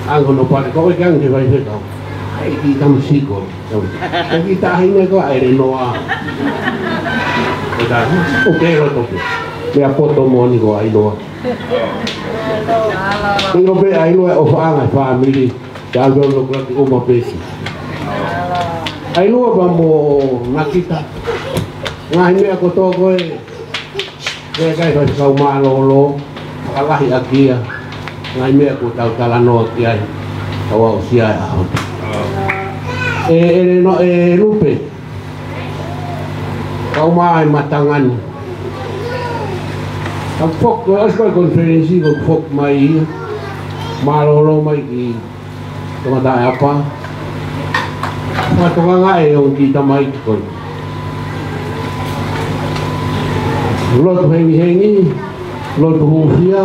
ʻange hono pale, ko e ke ʻange ki he faifekau. ʻAi kiʻi tamasiʻi ko ē. Ko e kiʻi taʻahine ko ē ʻa ʻElenoa. Ko e taʻahine, ʻoku ke loto pē. Meʻa poto moʻoni ko ē ʻa ʻIlua. ʻIlo pē ʻa ʻIlua e ʻofaʻanga e fāmili. Te au loto kula ki ʻuma pē ki. ʻA ʻIlua pea mo Nakita. Ngaahi meʻa kotoa ko ē. Ke kai faifekau mālōlō. Fakalahi ʻaki ia. Ngaahi meʻa kuo tau talanoa ki ai. Tau aʻusia e ʻaho. ʻE, ʻElenoa, ʻe Lupe. Kau mai matangani. Ka foki, ʻosi ko e konifelenisi, ko e foki mai ia. Mālōlō mai ki Tongataʻeapa. Fakatokangaʻi ʻe he ongo kiʻi tamaiki ko ē. Lotu hengihengi, lotu hūfia,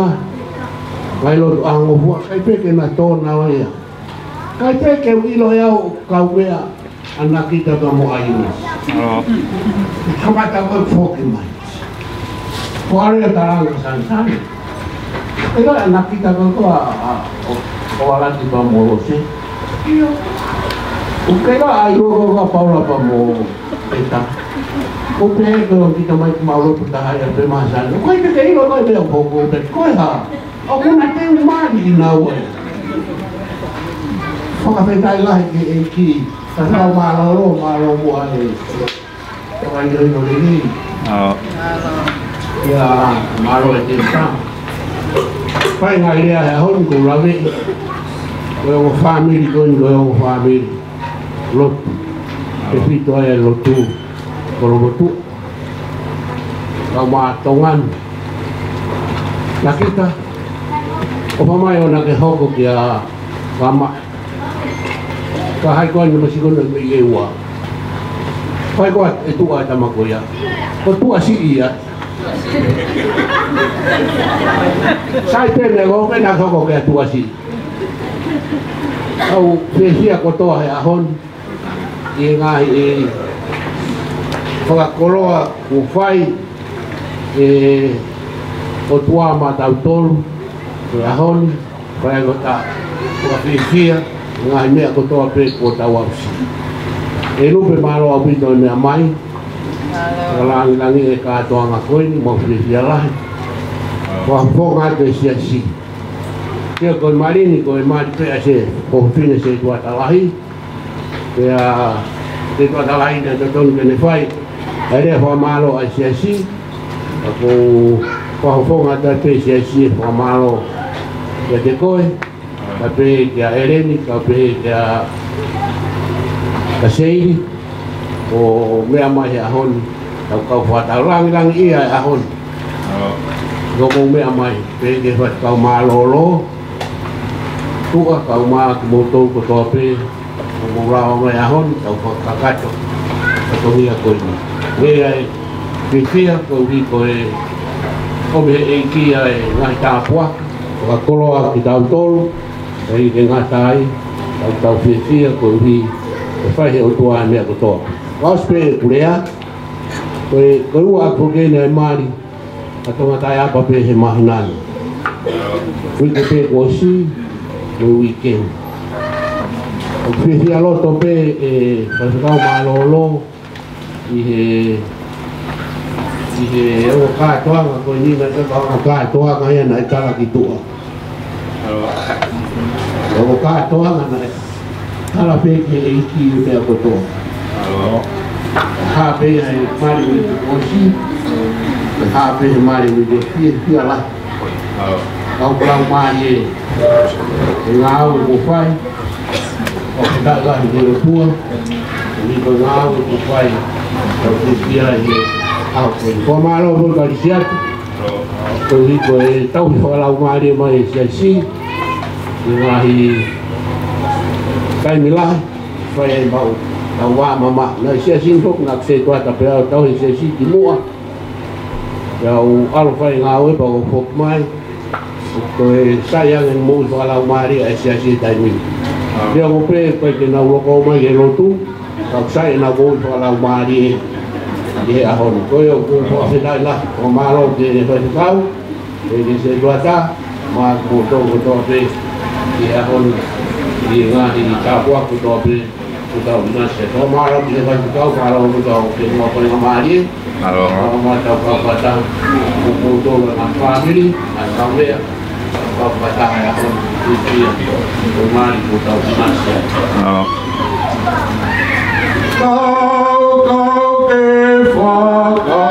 ngaahi lotu ʻa e ngofua, ʻikai pē ke na tō na ʻo ia. ʻIkai pē ke u ʻilo ʻe au ʻoku kau meʻa ʻa Nakita pea mo ʻIlua. ʻO. Kamata ko e foki mai. Ko e ʻalu ia talanga sanisani. ʻIkai ʻa Nakita ko ē ko ē ʻa, ʻa, ʻo, ʻo ʻAlati pea mo Lose. ʻIo. ʻOku ʻikai ʻa ʻIlua ko ē ko ē ʻa Paula pea mo Peta. ʻOku pehē ko e ongo kiʻi tamaiki mau lotu taha ia pē mahasani. ʻOku ʻikai pē ke ʻilo ko e meʻa ʻoku hoko pē ko e hā. ʻOku na teu mali ʻi naua. Fakafetaʻi lahi ki he ʻEiki. Ka tau mālōlō, mālō muʻa e. Tau ai ʻo ʻino lelei. ʻO. Ia, mālō e te ta. Fai ngaahi lea he ʻaho ni ko e lave. Ko e ongo fāmili ko eni, ko e ongo fāmili. Lotu. Tefito ai e lotu. Kolomotuʻa. Kau mai Tonga ni. Nakita. ʻOfa mai ʻoua naʻa ke hoko kia Kama. Ka hai koā ni masi ko ena mei ʻEua. Hai koā e tuʻa e tama ko ia. Ko e tuʻa siʻi ia. Sai pē meʻa ko ē pē naʻa ke hoko kia tuʻa siʻi. ʻOku ou fiefia kotoa he ʻaho ni. ʻI he ngaahi fakakoloa kuo fai ʻe he ʻOtua maʻatautolu he ʻaho ni, fai ange ʻo tau fakafiefia he ngaahi meʻa kotoa pē kuo tau aʻusia. ʻE Lupe, mālō ʻaupito e meʻa mai. Mālō. Fakalangilangiʻi e kātoanga ko eni, mau fiefia lahi. Fakafofonga atu e siasi. Pea ko e mali ni, ko e mali pē ʻa e Siasi, ko e fefine Setuata Lahi. Pea, Setuata Lahi naʻe totonu ke ne fai ʻa e lea fakamālō ʻa e siasi. Ka ʻoku ou fakafofonga atu pē siasi e fakamālō kiate koe. Kae pehē kia ʻEleni, kae pehē kia, kia Seili. ʻO meʻa mai he ʻaho ni. Tau kau fakatau langilangiʻia e ʻaho ni. ʻOku mou meʻa mai, pehē ki he faifekau mālōlō. Tuʻa, kau mai kimoutolu kotoa pē. ʻOku mou lava mai ʻaho ni, tau fakakakato. Fatongia ko eni. Meʻa e fiefia, koeʻuhi ko e ʻomi he ʻEiki ʻa e ngaahi tāpuaki. Fakakoloa kitautolu, ʻe ʻikai ke ngata ai, tau, tau fiefia, koeʻuhi, ʻe fai he ʻOtua e meʻa kotoa. Vaus pē ʻeku lea, ko e, ko e ua ʻaku foki eni e mali, ʻa Tongataʻeapa pē he māhina ni. Uike pē kuo ʻosi, mo e uike ni. ʻOku fiefia loto pē e faifekau mālōlō, ʻi he, ʻi he ongo kātoanga ko eni naʻe ʻikai ko ha ongo kātoanga ia naʻe tala ki tuʻa. Ongo kātoanga naʻe tala pē ki he ʻEiki e meʻa kotoa. Hā pē ia he mali uike kuo ʻosi. Haʻu pē he mali ni ke fiefia lahi. Kau laumālie, he ngāue kuo fai. ʻOku tau lahi ke lotua. Ni ko e ngāue kuo fai. Kau fiefia lahi he ʻaho ko eni. Fakamālō mo e kalisi atu. Koeʻuhi ko e tauhi fakalaumālie mai e siasi. He ngaahi taimi lahi. Fai ai mau. Tau vā mama. Naʻe siasi ni foki naʻe se tuata pea tau he siasi ki muʻa. Pea u ʻalu fai ngāue pea u foki mai. Ko e sai ange moʻui fakalaumālie ʻa e siasi he taimi ni. Pea ko pē ko e ke nau loko mai ke lotu. Ka sai ʻenau moʻui fakalaumālie ʻi he ʻaho ni. Ko ia ʻoku ou fakafetaʻi lahi. Fakamālō ki he faifekau. Pea ki he setuata. Mo kimoutolu kotoa pē. ʻI he ʻaho ni. ʻI he ngaahi tāpuaki kotoa pē. Kuo tau ʻinasi. Fakamālō ki he faifekau, fakamālō ki he kau ke mua faingamālie. Mālō. Fakamālō tau kau fata. Kuo tau tolo ngaahi fāmili, ngaahi kaumeʻa. Kau fata e ako, kuo tau ia. Kuo mali, kuo tau ʻinasi. Mālō. Kau, kau ke fakamālō.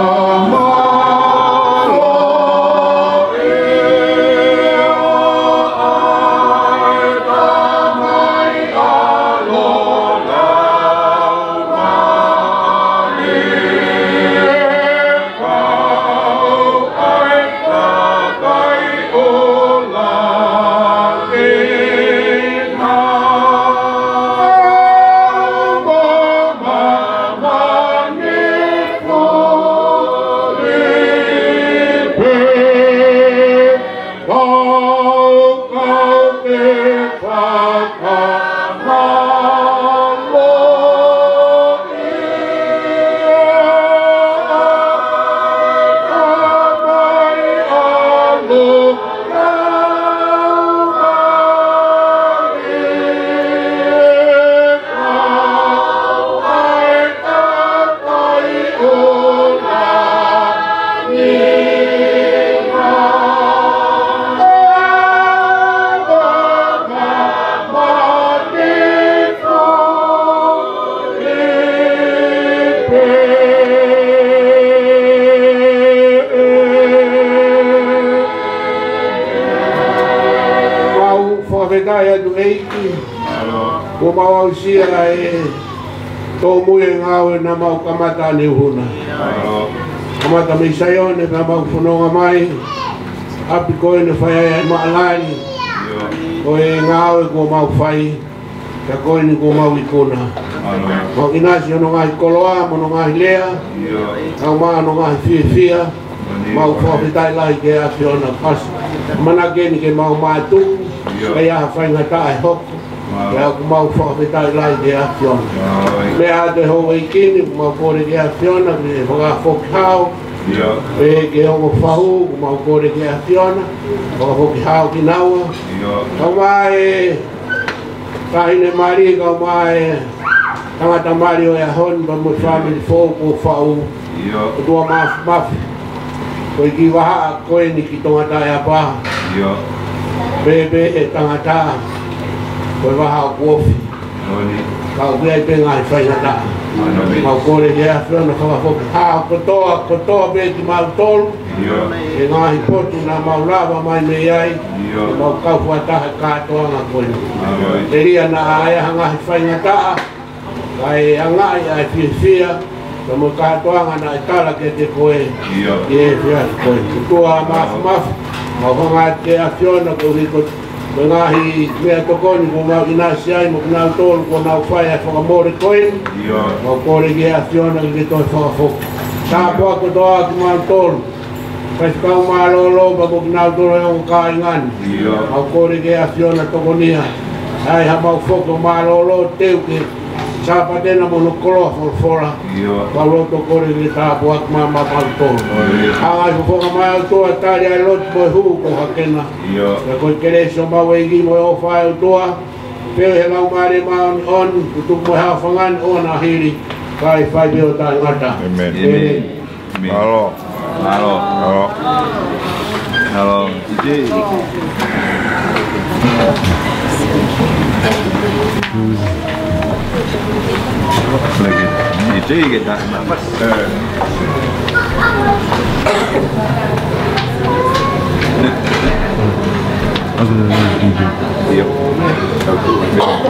Mau fakafetaʻi atu ʻEiki. Kuo mau aʻusia e tōmui e ngāue naʻa mau kamata ʻaneuhu na. Kamata mei Saione pea mau fononga mai. ʻApi ko eni fai ai e maʻalali. Ko e ngāue kuo mau fai. Pea ko eni kuo mau ikuna. Mau ʻinasi hono ngaahi koloa, mo hono ngaahi lea. Kau mai hono ngaahi fiefia. Mau fakafetaʻi lahi ki he ʻAfiona kasi. Manako eni ke mau mātuku. Ka ʻi ai ha faingataʻa ʻe hoko. Pea ʻoku mau fakafetaʻi lahi ki he ʻAfiona. Meʻa atu e houʻeiki ni, ʻoku mau kole ki he ʻAfiona, ke fakafoki hao. Pea ki he ongo fahu, ʻoku mau kole ki he ʻAfiona. Fakafoki hao kinaua. Kau mai e taʻahine mali, kau mai e tangata mali ʻo e ʻaho ni, pea mo e fāmili foʻou kuo faʻu. ʻOtua Mafimafi. Ko e kiʻi vahaʻa ko eni ki Tongataʻeapa. Pea pehē ʻe he tangata, ko e vahaʻa kuo ofi. Ka ʻoku ʻi ai pē ngaahi faingataʻa. Mau kole ki he ʻAfiona fakafoki hao kotoa, kotoa pē kimautolu. He ngaahi potu naʻa mau lava mai mei ai. Mau kau fakataha kātoanga ko eni. Telia naʻa ʻi ai ha ngaahi faingataʻa. Kae ʻangaʻi ʻa e fiefia, pea mo e kātoanga naʻe tala kiate koe. ʻIo. ʻI he efiafi ko eni. ʻOtua Mafimafi, mau hanga ki he ʻAfiona koeʻuhi ko e ngaahi meʻatokoni kuo mau ʻinasi ai mo kinautolu kuo nau fai ʻa e fakamole ko eni. ʻIo. Mau kole ki he ʻAfiona ke ke toe fakafoki. Tāpuaki kotoa kimautolu. Faifekau mālōlō pea mo kinautolu ʻa e ongo kāinga ni. ʻIo. Mau kole ki he ʻAfiona tokonia. ʻAi ha mau foki ʻo mālōlō teu ke Sāpate na mo hono koloa folofola. ʻIo. Mau loto kole ke tāpuaki mai maʻamautolu. ʻIo. Hanga ʻi he fofonga mai ʻOtua tali ʻa e lotu mo e hū ko Hakena. ʻIo. Pea ko e kelesi ʻa homau ʻEiki mo e ʻofa ʻa e ʻOtua. Pea ʻi he Laumālie Māʻoniʻoni, kuo tuku mo e haofanga ni ʻo na hili. Kae fai pē ʻo taʻengata. ʻĒmeni. ʻĒmeni. Mālō. Mālō. Mālō. Mālō. Other than that, you do. Yep.